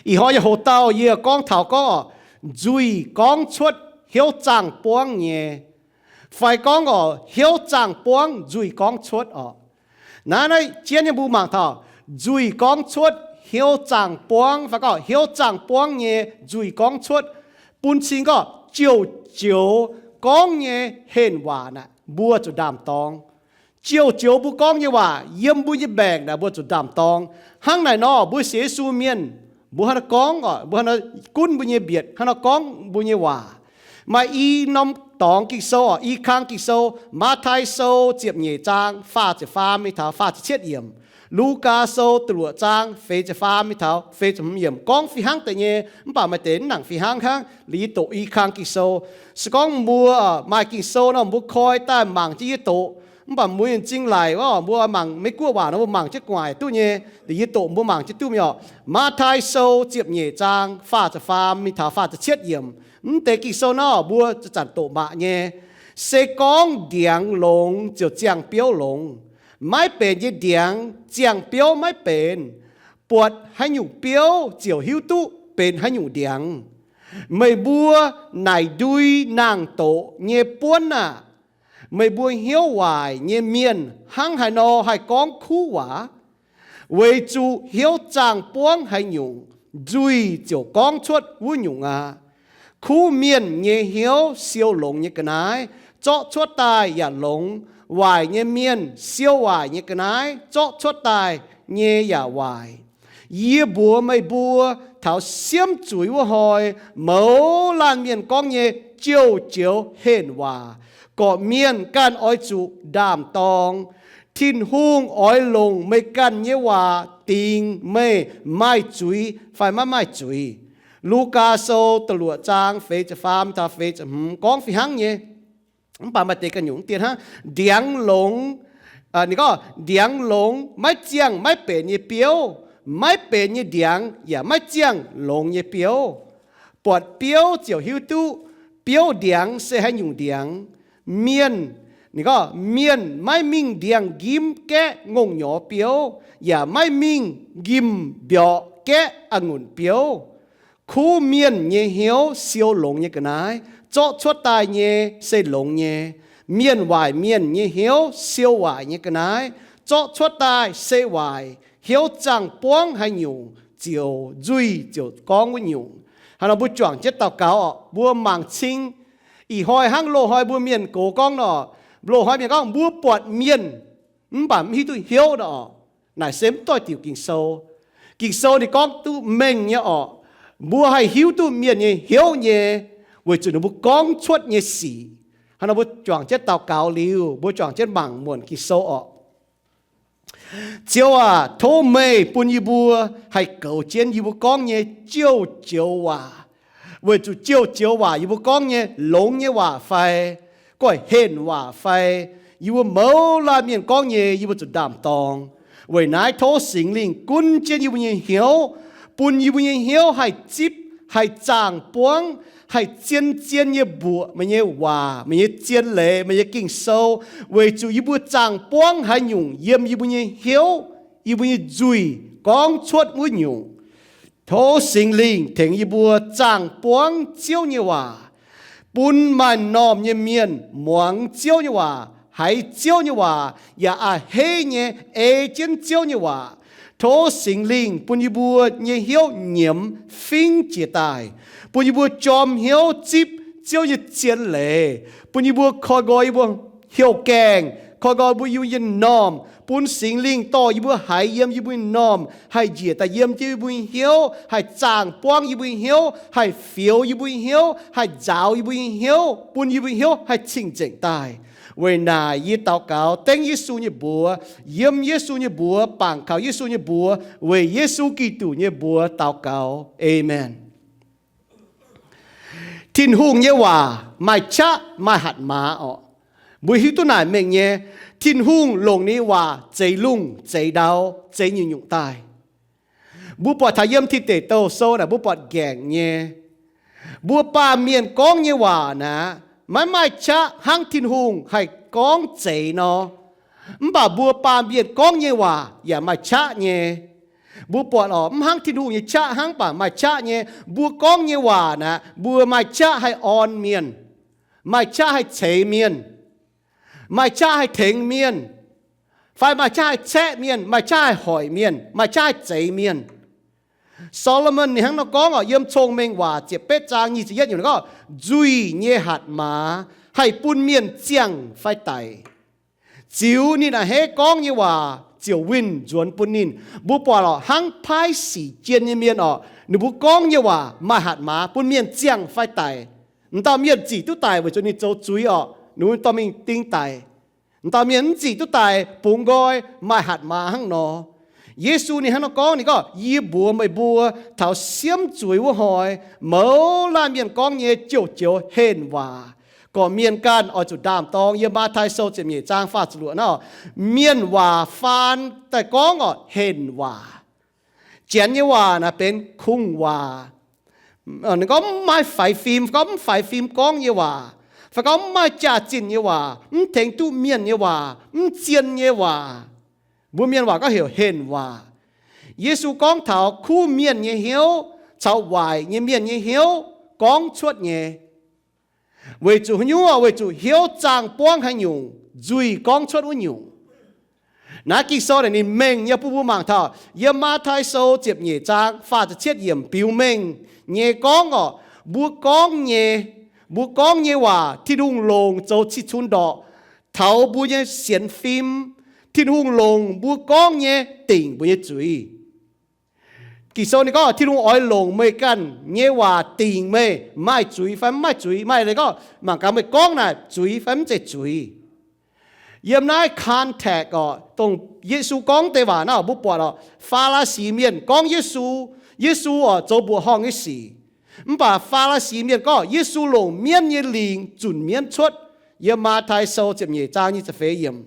Ih hnoi nyei hoc-dauh yie gorngv taux gorngv oc, nzuih gorngv cuotv hnyouv zaangh buangv nyei, fai gorngv oc, hnyouv zaangh buangv nzuih gorngv cuotv oc. Naaiv, naaiv jienv nyei mbuo mangc taux nzuih gorngv cuotv hnyouv zaangh buangv, fai gorngv hnyouv zaangh buangv nyei nzuih gorngv cuotv, bun cing gorngv jouh joux gorngv nyei henh waac naaic mbuo zuqc ndaam-dorng. Jouh joux mbuo gorngv nyei waac yiem mbuo nyei mbaengc naaic mbuo zuqc ndaam-dorng. Hnangv naaic nor, mbuo sienx Yesu mienh, mbuo hnangv nor gorngv oc, mbuo hnangv nor gunv mbuo nyei mbietc, hnangv nor gorngv mbuo nyei waac. Maaih i norm dorngx Ging-Sou oc, i kang Ging-Sou, Matv^taai Sou ziepc nyeic zaang faah ziepc faam mingh taux faah ziepc cietv yiemc. Lugaa Sou da'luoqc zaang feix ziepc faam mingh taux feix ziepc hmz yiemc gorngv fih hnangv deix nyei, mv baac maaih deix mv nangc fih hnangv hnangv. Liuz yie doqc i kang Ging-Sou, se gorngv mbuo maaih Ging-Sou nor mbuo koi daaih mangc jienv yie doqc. Mv baac mbuo nyei m'zing laic wuov, mbuo mangc Meiv-Guoqv waac nor mbuo mangc jienv gu'nguaaic duqv nyei. Liuz yie doqc mbuo mangc jienv duqv mi'aqv oc. Matv^taai Sou ziepc nyeic zaang faah ziepc faam mingh taux faah ziepc cietv yiemc. Mv deix Ging-Sou nor mbuo zanc-zanc doqc mangc nyei. Se gorngv ndiangx longx ziouc ziangh biouv longx. Maiv benx nyei ndiangx ziangh biouv maiv benx. Buatc haaix nyungc biouv ziouc hiuv duqv benx haaix nyungc ndiangx. Meih mbuo naaic ndui nangh doqc nyei buonv aah! Meih mbuo hnyouv waaic nyei mienh hnangv haaix nor haih gorngv kuv waac? Weic zuqc hnyouv zaangh buangv haaix nyungc, nzuih ziouc gorngv cuotv wuov nyungc aqv. Kuv mienh nyei hnyouv siou longx nyei ga'naaiv zorqv cuotv daaih yaac longx. Waaic nyei mienh siou waaic nyei ga'naaiv zorqv cuotv daaih nyei yaac waaic. Yie mbuox meih mbuo, taux siemv zuiz wuov hnoi, mouz laanh mienh gorngv nyei jouh joux henh waac, gorqv-mienh ganh oix zuqc ndaam-dorng. Tin-Hungh oix longc meih ganh nyei waac dingc meih maaih zuiz fai maiv maaih zuiz. Lugaa Sou da'luoqc zaang feix ziepc faam taux feix ziepc hmz gorngv fih hnangv nyei. Mv baac maaih deix ganh nyungc dien hnangv, ndiangx longx, ninh gorngv ndiangx longx maiv ziangh maiv benx nyei biouv, maiv benx nyei ndiangx yaac maiv ziangh longx nyei biouv. Buatc biouv ziouc hiuv duqv biouv ndiangx se haaix nyungc ndiangx. Mienh, ninh gorngv mienh maiv mingh ndiangx-nqimv gaeqv ngongh nyorx biouv, yaac maiv mingh nqimh mbiorqc gaeqv a'ngunc biouv. Kuv mienh nyei hnyouv siou longx nyei ga'naaiv zorqv cuotv daaih nyei se longx nyei. Mienh waaic mienh nyei hnyouv siou waaic nyei ga'naaiv zorqv cuotv daaih se waaic. Hnyouv zaangh buangv haaix nyungc, ziouc nzuih ziouc gorngv wuov nyungc. Hnangv nor mbuo juangc jienv daux gaux oc. Mbuo mangc cing, ih hnoi hnangv loz-hnoi mbuo mienh gox gorngv nor, loz-hnoi mienh gorngv mbuo buatc mienh mv baac mv hiuv duqv hnyouv nor oc. Naaic se mv doix diuc Ging-Sou. Ging-Sou ninh gorngv duqv mengh nyei oc. Mbuo haih hiuv duqv mienh nyei hnyouv nyei, weic zuqc ninh mbuo gorngv cuotv nyei sic. Hnangv nor mbuo juangc jienv daux gaux liuz, mbuo juangc jienv mangc muonc Ging-Sou oc. Ziouv aac, tov meih bun yie mbuo haih goux jienv yie mbuo gorngv nyei jouh joux waac, weic zuqc jouh joux waac yie mbuo gorngv nyei longx nyei waac fai, goiv henh waac fai, yie mbuo mouz laanh mienh gorngv nyei yie mbuo zuqc ndaam-dorng. Weic naaiv tov Singx Lingh gunv jienv yie mbuo nyei hnyouv, bun yie mbuo nyei hnyouv haih zipv, haih zaangh buangv, haih zien-zien nyei mbuoqc meih nyei waac, meih nyei zien leiz, meih nyei Ging-Sou, weic zuqc yie mbuo zaangh buangv haaix nyungc yiem yie mbuo nyei hnyouv, yie mbuo nyei nzuih gorngv cuotv wuov nyungc. Tov Singx Lingh tengx yie mbuo zaangh buangv Ziouv nyei waac, bun maaih m'normh nyei mienh muangx Ziouv nyei waac, haiz Ziouv nyei waac, yaac a'hneiv nyei ei jienv Ziouv nyei waac. Tov Singx Lingh bun yie mbuo nyei hnyouv nyiemz fingv jiez daaih, bun yie mbuo jorm hnyouv zipv Ziouv nyei zien leiz, bun yie mbuo koi nqoi yie mbuo heuc gaengh, koi nqoi mbuo yie mbuo nyei m'normh, bun Singx Lingh dorh yie mbuo haiz yiem yie mbuo nyei m'normh, haih njiec daaih yiem jienv yie mbuo nyei hnyouv, haih zaangh buangv yie mbuo nyei hnyouv, haih fioux yie mbuo nyei hnyouv, haih nzaaux yie mbuo nyei hnyouv, bun yie mbuo nyei hnyouv haih cing-nzengc daaih. Weic naaic yie daux gaux dengv Yesu nyei mbuox, yiem Yesu nyei mbuox, bangc kaux Yesu nyei mbuox, weic Yesu Giduc nyei mbuox daux gaux. Aamen. Tin-Hungh nyei waac maaih qaqv maaih hatc maaz orqc. Mbuo hiuv duqv naaic mengh nyei, Tin-Hungh longc ninh nyei waac zeix lungh zeix ndau, zeix nyungc-nyungc daaih. Mbuo buatc taux yiem Tin Deic Douh Sou naaic mbuo buatc nqaengc nyei. Mbuo baamh mienh gorngv nyei waac naaic, maiv maaih qaqv hnangv Tin-Hungh haih gorngv zeix nor. Mv baac mbuo baamh mienh gorngv nyei waac yaac maaih qaqv nyei. Mbuo buatc orqc, mv hnangv Tin-Hungh nyei qaqv hnangv, mv baac maaih qaqv nyei. Mbuo gorngv nyei waac naaic, mbuo maaih qaqv haih orn mienh, maaih qaqv haih ceix mienh, maaih qaqv haih tengx mienh, fai maaih qaqv haih caeqv mienh, maaih qaqv haih hoic mienh, maaih qaqv haih zeix mienh. Saa^lo^morn ninh hnangv nor gorngv orqc, yiem Cong-Mengh Waac ziepc betv zaang nyic ziepc yietv yiemc gorngv, nzuih nyei hatc maaz haih bun mienh ziangh fai daic. Ziux ninh a'hneiv gorngv nyei waac ziouc winh nzuonx bun ninh. Mbuo buatc orqc, hnangv paaiv sic jien nyei mienh orqc, ninh mbuo gorngv nyei waac maaih hatc maaz bun mienh ziangh fai daic. M'dauh mienh zic duqv daic weic zuqc ninh zoux zuiz orqc, ninh mbuo dorh mingh ding daic. M'dauh mienh mv zic duqv daic bungx nqoi, maaih hatc maaz hnangv nor. Yesu ninh hnangv nor gorngv, ninh gorngv, yie mbuox meih mbuo, taux siemv zuiz wuov hnoi, mouz laanh mienh gorngv nyei joux-joux henh waac, gorqv-mienh ganh oix zuqc ndaam-dorng. Yiem Matv^tai Sou ziepc nyeic zaang faah ziepc luoqc naaiv, mienh waac faan daaih gorngv orqc henh waac. Janx nyei waac naaic benx kungx waac. Ninh gorngv mv maaih faix fim, fai gorngv mv faix fim gorngv nyei waac, fai gorngv mv maaih jaax-zinh nyei waac, mv tengx duqv mienh nyei waac, mv zien nyei waac. Mbuo mienh waac gorngv heuc henh waac. Yesu gorngv taux kuv mienh nyei hnyouv caux waaic nyei mienh nyei hnyouv gorngv cuotv nyei. Weic zuqc haaix nyungc? Weic zuqc hnyouv zaangh buangv haaix nyungc, nzuih gorngv cuotv wuov nyungc. Naaiv Ging-Sou naaic ninh mengh nyei bun mbuo mangc taux yiem Matv^tai Sou ziepc nyeic zaang faah ziepc cietv yiemc biux mengh nyei gorngv orqc, mbuo gorngv nyei, mbuo gorngv nyei waac Tin-Hungh longc zoux cih cunx ndorqc taux mbuo nyei sienx fim. Tin-Hungh longc mbuo gorngv nyei dingc mbuo nyei zuiz. Ging-Sou ninh gorngv, Tin-Hungh oix longc meih ganh nyei waac dingc meih maaih zuiz fai mv maaih zuiz. Maaih leiz gorngv mangc gaax meih gorngv naaic zuiz fai mv zeiz zuiz. Yiem naaiv context orqc, dongh Yesu gorngv deix waac naaiv orqc, mbuo buatc orqc, Faa^laa^si mienh gorngv Yesu, Yesu orqc zoux mbuoqc horngh nyei sic. Mv baac Faa^laa^si mienh gorngv Yesu longc mienv nyei lingc zunc mienv cuotv. Yiem Matv^tai Sou ziepc nyeic zaang nyic ziepc feix yiemc.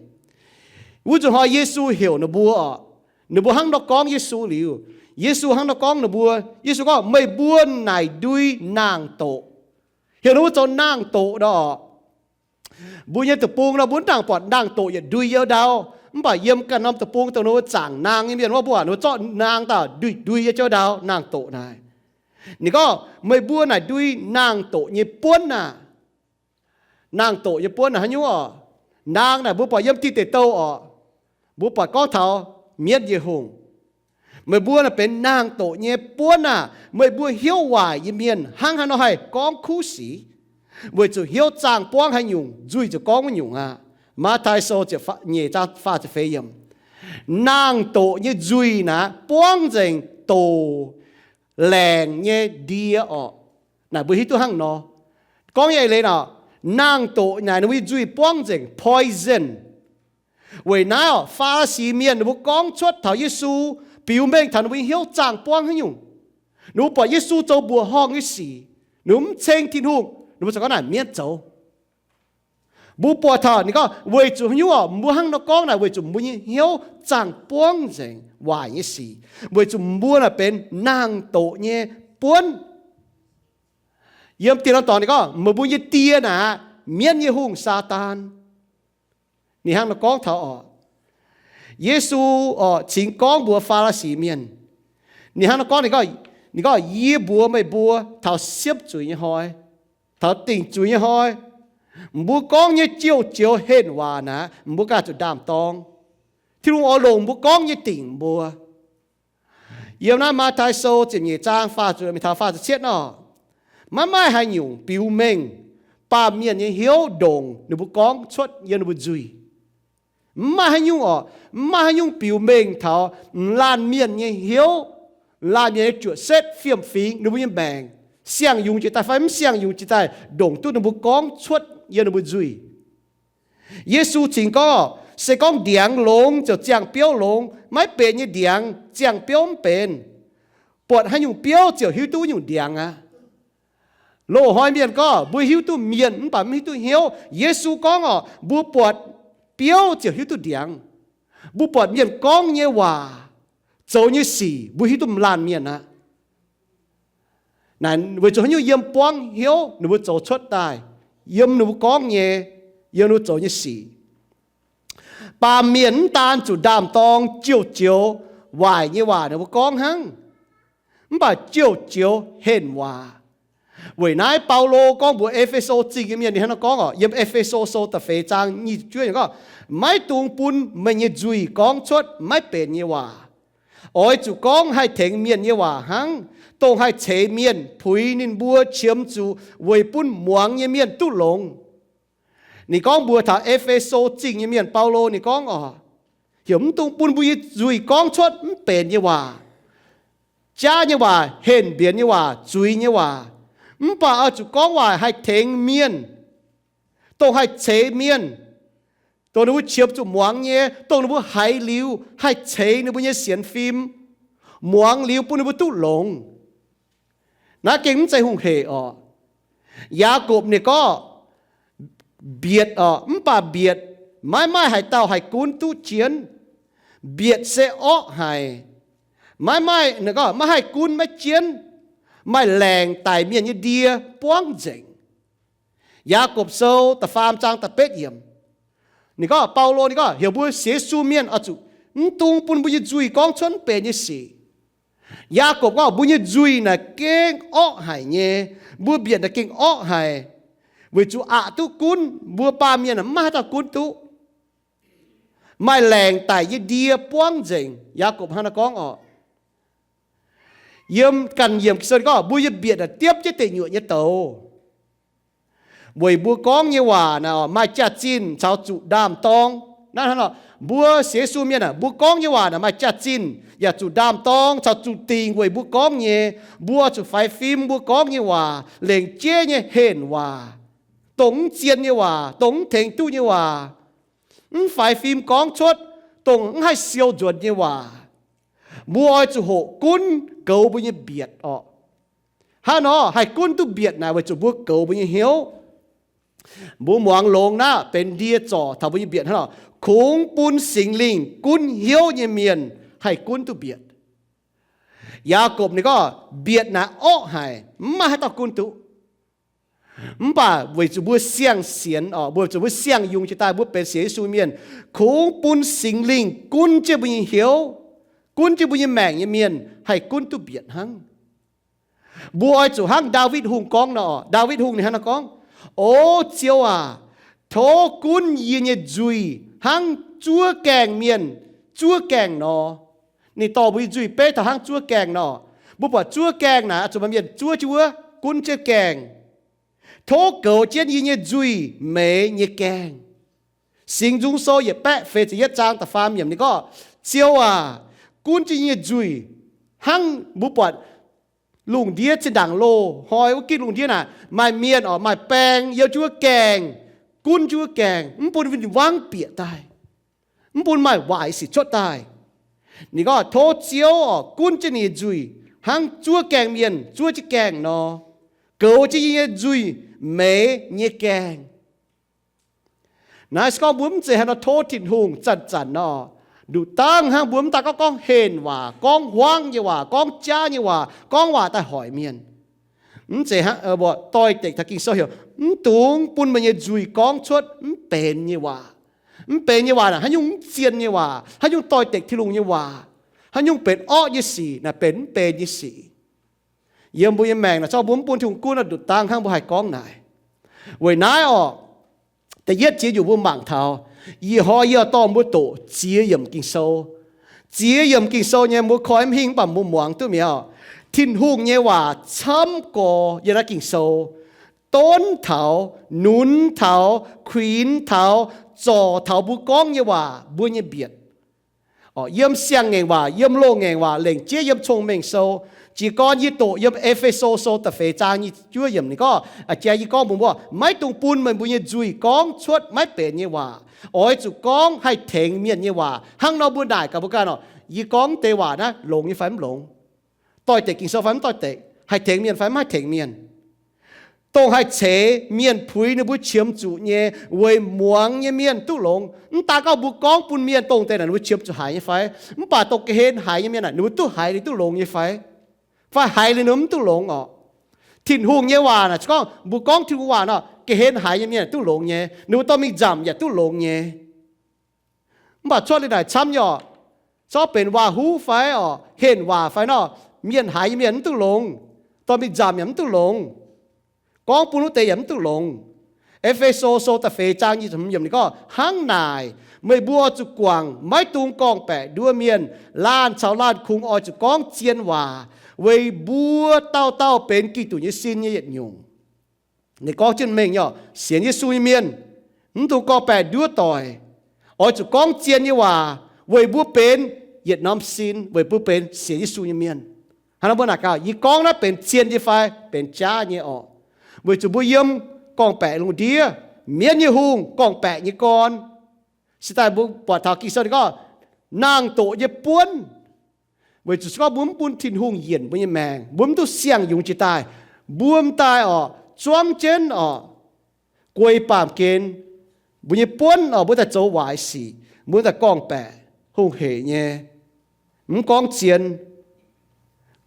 Wuov nzunc hnoi Yesu heuc ninh mbuo orqc, ninh mbuo hnangv nor gorngv Yesu liuz, Yesu hnangv nor gorngv ninh mbuo, Yesu gorngv, meih mbuo naaic ndui naang doqc. Heuc ninh mbuo zoux naang doqc nor orqc. Mbuo nyei deic-bung nor mbuo mv dangc buatc naang doqc yietc ndui youh ndau. Mv baac yiem ganh norm deic-bung dongh ninh mbuo zaangc naang nyei mienh wuov, mbuo ninh mbuo zorqv naang daaih ndui ndui youh ndau naang doqc naaic. Ninh gorngv, meih mbuo naaic ndui naang doqc nyei buonv aah! Naang doqc nyei buonv naaic haaix nyungc orqc? Naang naaic mbuo buatc yiem Dinh Deic Douh orqc, mbuo buatc gorngv taux mienv nyei hungh. Meih mbuo naaic benx naang doqc nyei buonv aah! Meih mbuo hnyouv waaic nyei mienh hnangv haaix nor haih gorngv kuv sic? Weic zuqc hnyouv zaangh buangv haaix nyungc, nzuih ziouc gorngv wuov nyungc aqv. Matv^tai Sou ziepc nyeic zaang faah ziepc feix yiemc. Naang doqc nyei nzuih naaic buangv nzengc doqc laengc nyei ndie orqc. Naaic mbuo hiuv duqv hnangv nor. Gorngv nyei eix leiz nor, naang doqc naaic ninh mbuo nyei nzuih buangv nzengc, poison. Weic naaiv orqc, Faa^laa^si mienh ninh mbuo gorngv cuotv taux Yesu, biux mengh taux ninh mbuo nyei hnyouv zaangh buangv haaix nyungc. Ninh mbuo buatc Yesu zoux mbuoqc horngh nyei sic, ninh mbuo mv ceng Tin-Hungh, ninh mbuo ziouc gorngv naaic mienv zoux. Mbuo buatc taux ninh gorngv weic zuqc haaix nyungc orqc, mbuo hnangv nor gorngv naaic weic zuqc mbuo nyei hnyouv zaangh buangv nzengc waaic nyei sic, weic zuqc mbuo naaic benx naang doqc nyei buonv. Yiem dieh norm dorngx ninh gorngv, meih mbuo nyei die naaic mienv nyei hungh, Saadaan. Ninh hnangv nor gorngv taux orqc, Yesu orqc cingx gorngv mbuox Faa^laa^si mienh, ninh hnangv nor gorngv, ninh gorngv, yie mbuox meih mbuo, taux siepv zuiz nyei hnoi, taux dingc zuiz nyei hnoi, mbuo gorngv nyei joux-joux henh waac naaic, mbuo ganh zuqc ndaam-dorng. Tin-Hungh oix longc mbuo gorngv nyei dingc mbuo. Yiem naaiv Matv^tai Sou ziepc nyeic zaang faah ziepc luoqc mingh taux faah ziepc cietv nor, maiv maaih haaix nyungc biux mengh baamh mienh nyei hnyouv ndongc ninh mbuo gorngv cuotv yiem ninh mbuo nzuih. Mv maaih haaix nyungc orqc, mv maaih haaix nyungc biux mengh taux m'laanh mienh nyei hnyouv, m'laanh mienh nyei juoqc setv, fiem-fingx, ninh mbuo nyei maengc, siang-yungz jiex daaih fai mv siang-yungz jiex daaih, ndongc duqv ninh mbuo gorngv cuotv yiem ninh mbuo nzuih. Yesu cingx gorngv, se gorngv ndiangx longx ziouc ziangh biouv longx, maiv benx nyei ndiangx ziangh biouv mv benx. Buatc haaix nyungc biouv ziouc hiuv duqv nyungc ndiangx aqv. Loz-hnoi mienh gorngv mbuo hiuv duqv mienh mv baac mv hiuv duqv hnyouv. Yesu gorngv orqc, mbuo buatc biouv ziouc hiuv duqv ndiangx. Mbuo buatc mienh gorngv nyei waac, zoux nyei sic, mbuo hiuv duqv m'laanh mienh aqv. Naaic weic zuqc haaix nyungc? Yiem buangv hnyouv ninh mbuo zoux cuotv daaih, yiem ninh mbuo gorngv nyei, yiem ninh mbuo zoux nyei sic. Baamh mienh mv daan zuqc ndaam-dorng joux-joux waaic nyei waac ninh mbuo gorngv hnangv, mv baac joux joux henh waac. Weic naaiv Baulo gorngv mbuox E^fe^so Zingh nyei mienh, ninh hnangv naaiv gorngv oc, yiem E^fe^so Sou da'feix zaang nyic ziepc juov gorngv, maiv dungx bun meih nyei nzuih gorngv cuotv maiv benx nyei waac. Oix zuqc gorngv haih tengx mienh nyei waac hnangv, dongh haih ceix mienh puix ninh mbuo qiemx zuqc weic bun muangx nyei mienh duqv longx. Ninh gorngv mbuox taux E^fe^so Zingh nyei mienh, Baulo ninh gorngv oc, heuc mv dungx bun mbuo nyei nzuih gorngv cuotv mv benx nyei waac, jaav nyei waac, henh mbienx nyei waac, zuiz nyei waac. Mv baac oix zuqc gorngv waac haih tengx mienh, dongh haih ceix mienh, dongh ninh mbuo qiemx zuqc muangx nyei, dongh ninh mbuo haiz liuz haih ceix ninh mbuo nyei sienx fim, muangx liuz bun ninh mbuo duqv longx. Naaiv gengh mv zeiz hungh hec oc. Yaagorpc ninh gorngv, mbietc oc, mv baac mbietc maiv maaih haaix dauh haih gunv duqv jienv. Mbietc se orqv haic, maiv maaih, ninh gorngv maiv haih gunv maiv jienv, maaih laengc daic mienh nyei ndie buangv nzengc. Yaagorpc Sou da'faam zaang da'betv yiemc, ninh gorngv, Baulo ninh gorngv heuc mbuo sienx Yesu mienh oix zuqc mv dungx bun mbuo nyei nzuih gorngv cuotv mv benx nyei sic. Yaagorpc gorngv mbuo nyei nzuih naaic gengh orqv haic nyei, mbuo mbietc naaic gengh orqv haic, weic zuqc aqc duqv gunv, mbuo baamh mienh mv maaih haaix dauh gunv duqv. Maaih laengc daic nyei ndie buangv nzengc. Yaagorpc hnangv naaiv gorngv oc. Yiem ganh yiemc Ging-Sou gorngv mbuo yiem mbietc naaic diepv jienv deic nyuoqc nyei douz. Weic mbuo gorngv nyei waac naaic maaih jaax-zinh caux zuqc ndaam-dorng. Naaiv hnangv nor, mbuo sienx Yesu mienh aah, mbuo gorngv nyei waac naaic maaih jaax-zinh yaac zuqc ndaam-dorng caux zuqc dingc weic mbuo gorngv nyei. Mbuo zuqc faix fim mbuo gorngv nyei waac, lengc jeiv nyei henh waac, dongh mv zien nyei waac, dongh mv tengx duqv nyei waac, mv faix fim gorngv cuotv, dongh mv haih siou nzuonx nyei waac. Mbuo oix zuqc hoqc gunv goux mbuo nyei mbietc orqc. Hnangv nor haih gunv duqv mbietc naaic weic zuqc mbuo goux mbuo nyei hnyouv. Mbuo muangx longx naaiv benx ndie zorc taux mbuo nyei mbietc hnangv nor. Kungx bun Singx Lingh gunv hnyouv nyei mienh haih gunv duqv mbietc. Yaagorpc ninh gorngv mbietc naaic orqv haic, mv maaih haaix dauh gunv duqv. Mv baac weic zuqc mbuo siang-sienx orqc, mbuo zuqc mbuo siang-yungz jiex daaih mbuo benx sienx Yesu mienh, kungx bun Singx Lingh gunv jienv mbuo nyei hnyouv, gunv jienv mbuo nyei maengc nyei mienh haih gunv duqv mbietc hnangv. Mbuo oix zuqc hnangv Ndaawitv Hungh gorngv nor, Ndaawitv Hungh ninh hnangv nor gorngv, O Ziouv aac, tov gunv yie nyei nzuih hnangv zuov gaengh mienh zuov gaengh nor. Ninh dorh mbuo nyei nzuih beiv taux hnangv zuov gaengh nor. Mbuo buatc zuov gaengh naaic zuqc maaih mienh zuov jienv wuov, gunv jienv gaengh. Tov goux jienv yie nyei nzuih meix nyei gaengh. Singx Nzung Sou yietc baeqv feix ziepc yietv zaang da'faam yiemc ninh gorngv, Ziouv aac, gunv jienv yie nyei nzuih hnangv mbuo buatc lungh ndiev zinh ndaangc loz-hnoi wuov gitv lungh ndiev naaic maaih mienh orqc, maaih baeng yiem jienv wuov gaengh, gunv jienv wuov gaengh, mv bun win-wangv bieqc daaih, mv bun maaih waaic sic cuotv daaih. Ninh gorngv tov Ziouv orqc gunv jienv ninh nyei nzuih hnangv zuov gaengh mienh zuov jienv gaengh nor, goux jienv yie nyei nzuih meix nyei gaengh. Naaiv se gorngv mbuo mv zeiz haaix nor tov Tin-Hungh zanc-zanc nor, nduqc dangv hnangv mbuo mv daaih gorngv gorngv henh waac, gorngv huaangv nyei waac, gorngv jaav nyei waac, gorngv waac daaih hoic mienh. Mv zeiz hnangv, mbuo doix-dekc taux Ging-Sou heuc, mv dungx bun meih nyei nzuih gorngv cuotv mv benx nyei waac. Mv benx nyei waac naaic haaix nyungc mv zien nyei waac, haaix nyungc doix-dekc Tin-Hungh nyei waac, haaix nyungc benx orqv nyei sic naaic benx mv benx nyei sic. Yiem mbuo nyei maengc naaic zorqv mbuo mv bun Tin-Hungh gunv nor, nduqc dangv hnangv mbuo haih gorngv naaic. Weic naaiv orqc, da'yietv ziex nyungc mbuo mangc taux, ih hnoi yie dorh mbuo doqc ziex yiemc Ging-Sou. Ziex yiemc Ging-Sou nyei mbuo koi mv hingh mv baac mbuo muangx duqv mi'aqv. Tin-Hungh nyei waac camv gorx yiem naaiv Ging-Sou donv taux, nunz taux, kuinx taux, zorc taux mbuo gorngv nyei waac, mbuo nyei mbietc. Yiem Siang-Ngaengc Waac, yiem Loz-Ngaengc Waac, lengc jeiv yiem Cong-Mengh Sou. Jiez gorn yie doqc yiem E^fe^so Sou da'feix zaang nyic ziepc juov yiemc ninh gorngv, a'jang yie gorngv mbuox mbuo, maiv dungx bun meih mbuo nyei nzuih gorngv cuotv maiv benx nyei waac. Oix zuqc gorngv haih tengx mienh nyei waac. Hnangv nor mbuo naaic gaax mbuo ganh oc, yie gorngv deix waac naaiv longx nyei fai mv longx? Doix-dekc Ging-Sou fai mv doix-dekc? Haih tengx mienh fai mv haih tengx mienh? Dongh haih ceix mienh puix ninh mbuo qiemx zuqc nyei, weic muangx nyei mienh duqv longx. Mv daaih gorngv mbuo gorngv bun mienh dongh deix naaic ninh mbuo qiemx zuqc haiz nyei fai? Mv baac dongh ga'hlen haiz nyei mienh naaic ninh mbuo duqv haiz, ninh duqv longx nyei fai? Fai haiz liuz ninh mbuo mv duqv longx orqc? Tin-Hungh nyei waac naaic se gorngv mbuo gorngv Tin-Hungh waac nor, ga'hlen haiz nyei mienh duqv longx nyei, ninh mbuo dorh mingh nzamc yaac duqv longx nyei. Mv baac cuotv liuz naaic camv nyei orqc. Zorqv benx waac-huv fai orqc, henh waac fai nor, mienh haiz nyei mienh mv duqv longx, dorh mingh nzamc yaac mv duqv longx, gorngv bun wuov deix yaac mv duqv longx. E^fe^so Sou da'feix zaang nyic ziepc hmz yiemc ninh gorngv, Hnangv naaic, meih mbuo oix zuqc guangc, maiv dungx gorngv-baeqc nduov mienh. Laanh caux laanh kungx oix zuqc gorngv zien waac, weic mbuo dauh dauh benx Giduc nyei sin nyei yietc nyungc. Ninh gorngv jienv mengh nyei orqc, sienx Yesu nyei mienh mv dungx gorngv-baeqc nduov doic. Oix zuqc gorngv zien nyei waac weic mbuo benx yietc norm sin, weic mbuo benx sienx Yesu nyei mienh. Hnangv nor mbuo naaic gaax, yie gorngv naaiv benx zien nyei fai benx jaav nyei orqc? Weic zuqc mbuo yiem gorngv-baeqc lungh ndiev, mienv nyei hungh, gorngv-baeqc nyei gorn. Se daaih mbuo buatc taux Ging-Sou ninh gorngv, nangh doqc nyei buonv. Weic zuqc se gorngv mbuo mv bun Tin-Hungh yienc mbuo nyei maengc, mbuo mv duqv siang-yungz jiex daaih, mbuo m'daaih orqc, zuangv jienv orqc, guei baamh gen, mbuo nyei buonv orqc, mbuo daaih zoux waaic sic, mbuo daaih gorngv-baeqc hungh-heic nyei, mv gorngv zien.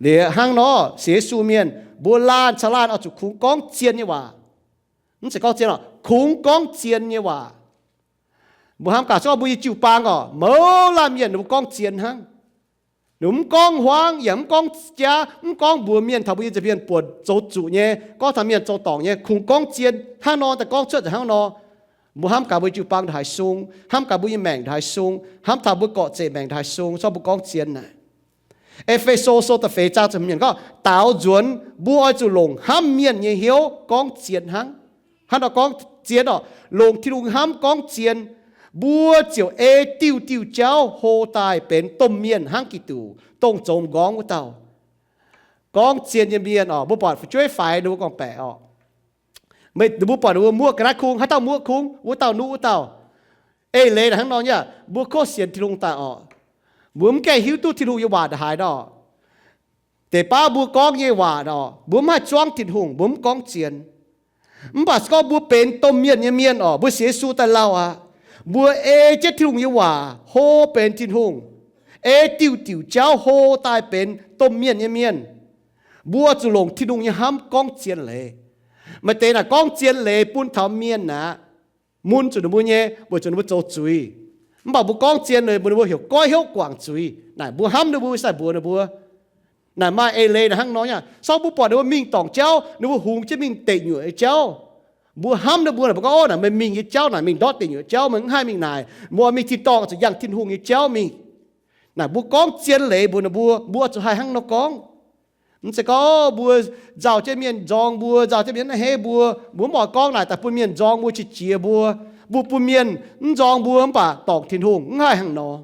Liuz hnangv nor, sienx Yesu mienh mbuo laanh caux laanh oix zuqc kungx gorngv zien nyei waac. Mv zeiz gorngv zien orqc, kungx gorngv zien nyei waac. Mbuo hnamv gaax se gorngv mbuo nyei jiu-baang orqc, mouz laanh mienh ninh mbuo gorngv zien hnangv. Ninh mbuo mv gorngv huaangv, yaac mv gorngv jaav, mv gorngv mbuox mienh taux mbuo nyei nza'hmien buonc zoux zuqc nyei, gorngv taux mienh zoux dorngc nyei, kungx gorngv zien hnangv nor daaih gorngv cuotv nzengc hnangv nor. Mbuo hnamv gaax mbuo jiu-baang ndongc haaix sung, hnamv gaax mbuo nyei maengc ndongc haaix sung, hnamv taux mbuo gorqv-zeqc maengc ndongc haaix sung, se gorngv mbuo gorngv zien naaic. E^fe^so Sou da'feix zaang ziepc hmz yiemc gorngv, daaux nzuonx mbuo oix zuqc longc hnamv mienh nyei hnyouv gorngv zien hnangv. Hnangv nor gorngv zien orqc, longc Tin-Hungh hnamv gorngv zien, mbuo ziouc ei diuh diuh jauv hlo daaih benx domh mienh hnangv Giduc, dongh zoux m'nqorngv wuov dauh. Gorngv zien nyei mienh orqc, mbuo buatc fu'jueiv faix ninh mbuo gorngv-baeqc orqc, meih, ninh mbuo buatc ninh mbuo muoqv ga'naaiv kungx, haaix dauh muoqv kungx, wuov dauh nuqv wuov dauh. Eix leiz naaic hnangv nor nyei, mbuo kov sienx Tin-Hungh daaih orqc, mbuo mv gaengh hiuv duqv Tin-Hungh nyei waac ndongc haaix nor. Deix baav mbuo gorngv nyei waac orqc, mbuo mv haih zuangv Tin-Hungh, mbuo mv gorngv zien. Mv baac se gorngv mbuo benx domh mienh nyei mienh orqc, mbuo sienx Yesu daaih lauh aqv, mbuo ei jienv Tin-Hungh nyei waac hlo benx Tin-Hungh, ei diuh diuc jauv hlo daaih benx domh mienh nyei mienh. Mbuo zuqc longc Tin-Hungh nyei hnamv gorngv zien leiz. Maaih deix naaic gorngv zien leiz bun taux mienh aqv, mun zuqc ninh mbuo nyei, weic zuqc ninh mbuo zoux zuiz. Mv baac mbuo gorngv zien leiz mbuox ninh mbuo heuc goiv hnyouv guangc zuiz. Naaic mbuo hnamv ninh mbuo, sai mbuox ninh mbuo. Naaic maaih eix leiz naaic hnangv nor nyei. Sorng mbuo buatc ninh mbuo mingh dorngc jauv, ninh mbuo hungx jienv mingh deic nyuoqc nyei jauv, mbuo hnamv ninh mbuo, mbuo gorngv, Ov, naaic meih mingh nyei jauv naaic mingh ndortv deic nyuoqc jauv, meih mv haih mingh naaic. Mbuo mingh tin-dorngh zuqc yangh Tin-Hungh nyei jauv mingh. Naaic mbuo gorngv zien leiz mbuox ninh mbuo, mbuo zuqc haih hnangv nor gorngv. Mv zeiz gorngv mbuo nzauh jienv mienh nzorng mbuo, nzauh jienv mienh a'hneiv mbuo, mbuo mv oix gorngv naaic daaih bun mienh nzorng mbuo qiex jiez mbuo, bun, bun mienh mv nzorng mbuo mv baac dorngc Tin-Hungh, mv haih hnangv nor.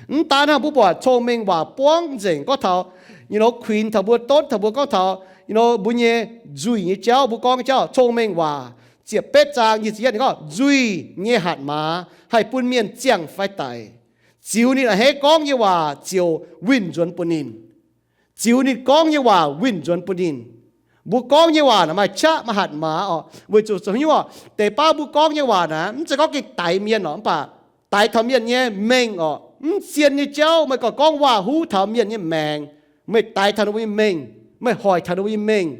Mv daan hnangv, mbuo buatc cong-mengh waac buangv nzengc gorngv taux, you know, kuinx taux mbuo, donv taux mbuo gorngv taux, you know, mbuo nyei nzuih nyei jauv, mbuo gorngv nyei jauv, cong-mengh waac ziepc betv zaang nyic ziepc yietv ninh gorngv, nzuih nyei hatc maaz haih bun mienh ziangh fai daic. Ziux ninh a'hneiv gorngv nyei waac ziouc winh nzuonx bun ninh. Ziux ninh gorngv nyei waac winh nzuonx bun ninh. Mbuo gorngv nyei waac naaic maaih qaqv maaih hatc maaz orqc, weic zuqc zoux hnyouv orqc, deix baav mbuo gorngv nyei waac naaic mv zeiz gorngv gengh daix mienh orqc, mv baac daix taux mienh nyei mengh orqc, mv zien nyei jauv, meih gorngv, gorngv waac-huv taux mienh nyei maengc, meih daix taux ninh mbuo nyei mengh, meih hoic taux ninh mbuo nyei mengh,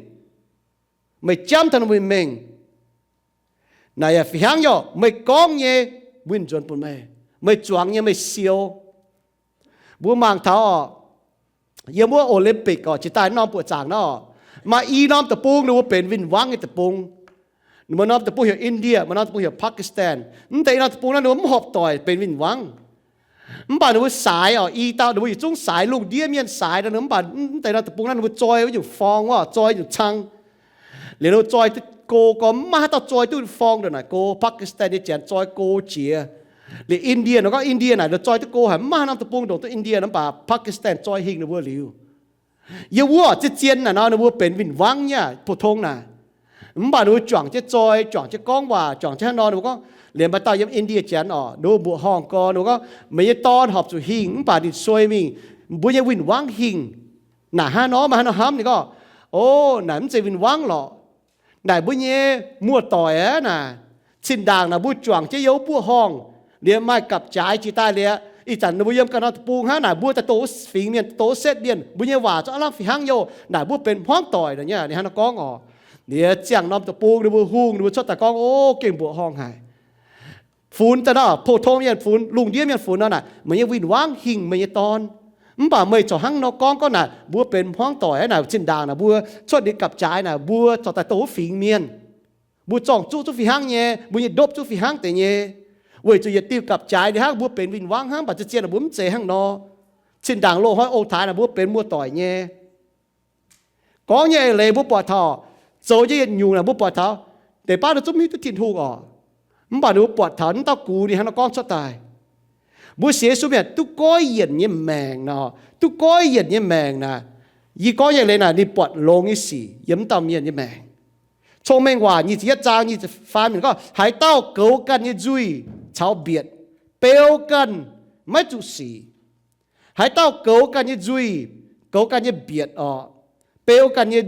meih jamv taux ninh mbuo nyei mengh. Naaic yaac fih hnangv nyei orqc, meih gorngv nyei winh nzuonx bun meih, meih zuangx nyei meih siou. Mbuo mangc taux orqc, yiem wuov Olympic orqc, jiex daaih norm buoqc zaangc nor, maaih i norm deic-bung ninh mbuo benx win-wangv nyei deic-bung. Ninh mbuo norm deic-bung heuc India, maaih norm deic-bung heuc Pakistan. Mv deix i norm deic-bung naaiv ninh mbuo mv horpc doic benx win-wangv. Mv baac ninh mbuo saaix orqc, i dauh ninh mbuo yietc zungv saaix, lungh ndiev mienh saaix nor, mv baac mv deix norm deic-bung naaiv ninh mbuo zoi wuov nyungc forng orqc, zoi nyungc cang. Liuz ninh mbuo zoi duqv go gorqv mv maaih haaix dauh zoi duqv forng ndongc naaic go. Pakistan nyei janx zoi go jiex. Liuz India nor, gorngv India naaic ninh zoi duqv go haic, mv maaih haaix norm deic-bung ndongc duqv India nor, mv baac Pakistan zoi hingh ninh mbuo liuz. Yiem wuov zien-zien naaic nor ninh mbuo benx win-wangv nyei, pu-tong naaic. Mv baac ninh mbuo juangc jienv zoi, juangc jienv gorngv waac, juangc jienv hnangv nor, ninh mbuo gorngv, liemh maaih dauh yiem India janx orqc, ninh mbuo mbuoqc horngh gorn, ninh mbuo gorngv, meih nyei dorn horpc zuqc hingh, mv baac ninh suei mingh mbuo nyei win-wangv hingh. Naaic hnangv nor, maaih hnangv nor hnamv ninh gorngv, O, naaic mv zeiz win-wangv lorqc. Naaic mbuo nyei muoz-doic aqv naaic, zinh ndaangc naaic mbuo juangc jienv yiem wuov mbuoqc horngh, liemh maaih gapv-jaaix jiex daaih liuz, ih zanc ninh mbuo yiem ganh norm deic-bung hnangv naaic, mbuo daaih doz fingx mienh, doz setv mienh, mbuo nyei waac zungv aav lamh fih hnangv youh. Naaic mbuo benx hmuangv doic nor nyei, ninh hnangv nor gorngv orqc. Liuz ziangh norm deic-bung ninh mbuo hungh, ninh mbuo cuotv daaih gorngv, O, gengh mbuoqc horngh haic. funx daaih nor, pou-tong mienh funx, lungh ndiev mienh funx nor naaic, meih nyei win-wangv hingh meih nyei dorn. Mv baac meih corc hnangv nor gorngv, gorngv naaic mbuo benx hmuangv doic aqv naaic, zinh ndaangc naaic mbuo cuotv liuz gapv-jaaix naaic, mbuo corc daaih dongh wuov fingx mienh. Mbuo zorng-zuqv zungv fih hnangv nyei, mbuo nyei ndopv zungv fih hnangv deix nyei. Weic zuqc yietc diuh gapv-jaaix ninh hnangv, mbuo benx win-wangv hnangv, mv baac zien-zien naaic mbuo mv zeiz hnangv nor. Zinh ndaangc loz-hnoi ong-taaix naaic mbuo benx muoz-doic nyei. Gorngv nyei eix leiz mbuo buatc taux, zoux nyei yietc nyungc naaic mbuo buatc taux, deix baav ninh zungv mv hiuv duqv Tin-Hungh oc. Mv baac ninh mbuo buatc taux naaiv dauh gux ninh hnangv nor gorngv cuotv daaih. Mbuo sienx Yesu mienh duqv goiv yienc nyei maengc nor, duqv goiv yienc nyei maengc naaic, yie gorngv nyei eix leiz naaic ninh buatc longx nyei sic yiem wuov dauh mienh nyei maengc. Cong-Mengh Waac nyic ziepc yietv zaang nyic ziepc faam yiemc gorngv, haaix dauh goux ganh nyei nzuih caux mbietc, beu ganh maiv zuqc sic. Haaix dauh goux ganh nyei nzuih, goux ganh nyei mbietc orqc, beu ganh nyei,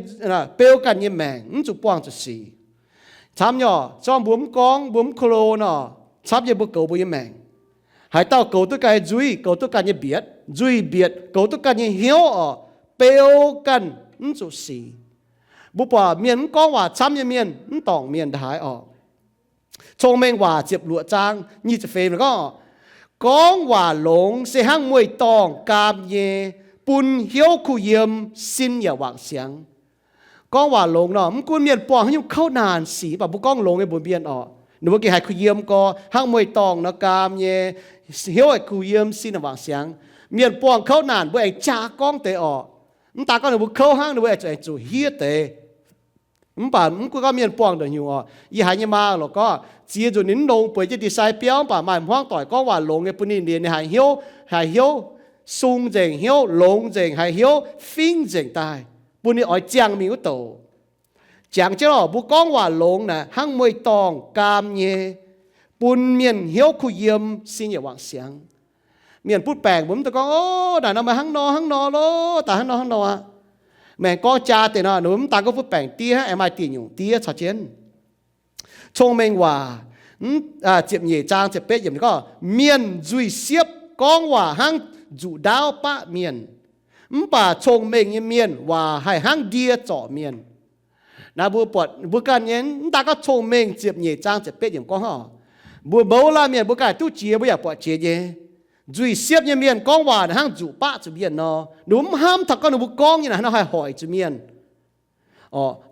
beu ganh nyei maengc, mv zuqc buangh zuqc sic. Camv nyei orqc, se gorngv mbuo mv gorngv, mbuo mv ko lo nor, camv nyei mbuo goux mbuo nyei maengc. Haaix dauh goux duqv ganh nyei nzuih, goux duqv ganh nyei mbietc, nzuih mbietc goux duqv ganh nyei hnyouv orqc, beu ganh mv zuqc sic. Mbuo buatc mienh mv gorngv waac camv nyei mienh mv dorngc mienh ndaaih orqc. Cong-Mengh Waac ziepc luoqc zaang nyic ziepc feix gorngv, gorngv waac longx se hnangv mueiz-dorngh gaam nyei, bun hnyouv kuh yiem, sin yaac wangc siangx. Gorngv waac longx nor, mv gunv mienh buangh haaix nyungc kouv naanc sic, mv baac mbuo gorngv longx nyei mbuox mienh orqc, ninh mbuo gengh haiz kuh yiem gorx, hnangv mueiz-dorngh nor gaam nyei, hnyouv haic kuh yiem, sin yaac wangc siangx. Mienh buangh kouv naanc mbuo aengx jaa gorngv deix orqc. Mv daan gorngv ninh mbuo kouv hnangv, ninh mbuo aengx zuqc, aengx zuqc hiev deix. Mv baac mv gunv gorngv mienh buangh ndongc nyungc orqc, yie haiz nyei maa lorqc gorngv, ziex nzunc ninh mv longx bueix jienv ndie-sai biauv, mv baac maaih hmuangv doic gorngv waac longx nyei bun ninh liuz, ninh haiz hnyouv, haiz hnyouv sung nzengc, hnyouv longx nzengc, haiz hnyouv fingv nzengc daaih, bun ninh oix ziangh mingh wuov douc. Jangx jienv lorqc, mbuo gorngv waac longx naaic hnangv mueiz-dorngh gaam nyei, bun mienh hnyouv kuh yiem, sin yaac wangc siangx. Mienh butv baengc mbuo mv daan gorngv, o, naaic nor meih hnangv nor hnangv nor loh, daaih hnangv nor hnangv nor aqv. Meih gorngv jaa deix nor, ninh mbuo mv daan gorngv butv baengc diev hnangv, aengx maaih dieh nyungc diev caux jienv. Cong-Mengh Waac ziepc nyeic zaang ziepc betv yiemc gorngv, mienh nzuih siepv gorngv waac hnangv nzuqc ndaauv baqv mienh, mv baac cong-mengh nyei mienh waac haih hnangv ndie zorc mienh. Naaiv mbuo buatc mbuo ganh nyei, mv daan gorngv Cong-Mengh ziepc nyeic zaang ziepc betv yiemc gorngv hnangv, mbuo mouz laanh mienh mbuo ganh duqv jiex mbuo yaac buatc jiex nyei. Nzuih siepv nyei mienh gorngv waac hnangv nzuqc baqv zuqc mienh nor, ninh mbuo mv hnamv taux gorngv ninh mbuo gorngv nyei naaic hnangv nor haih hoic zuqc mienh,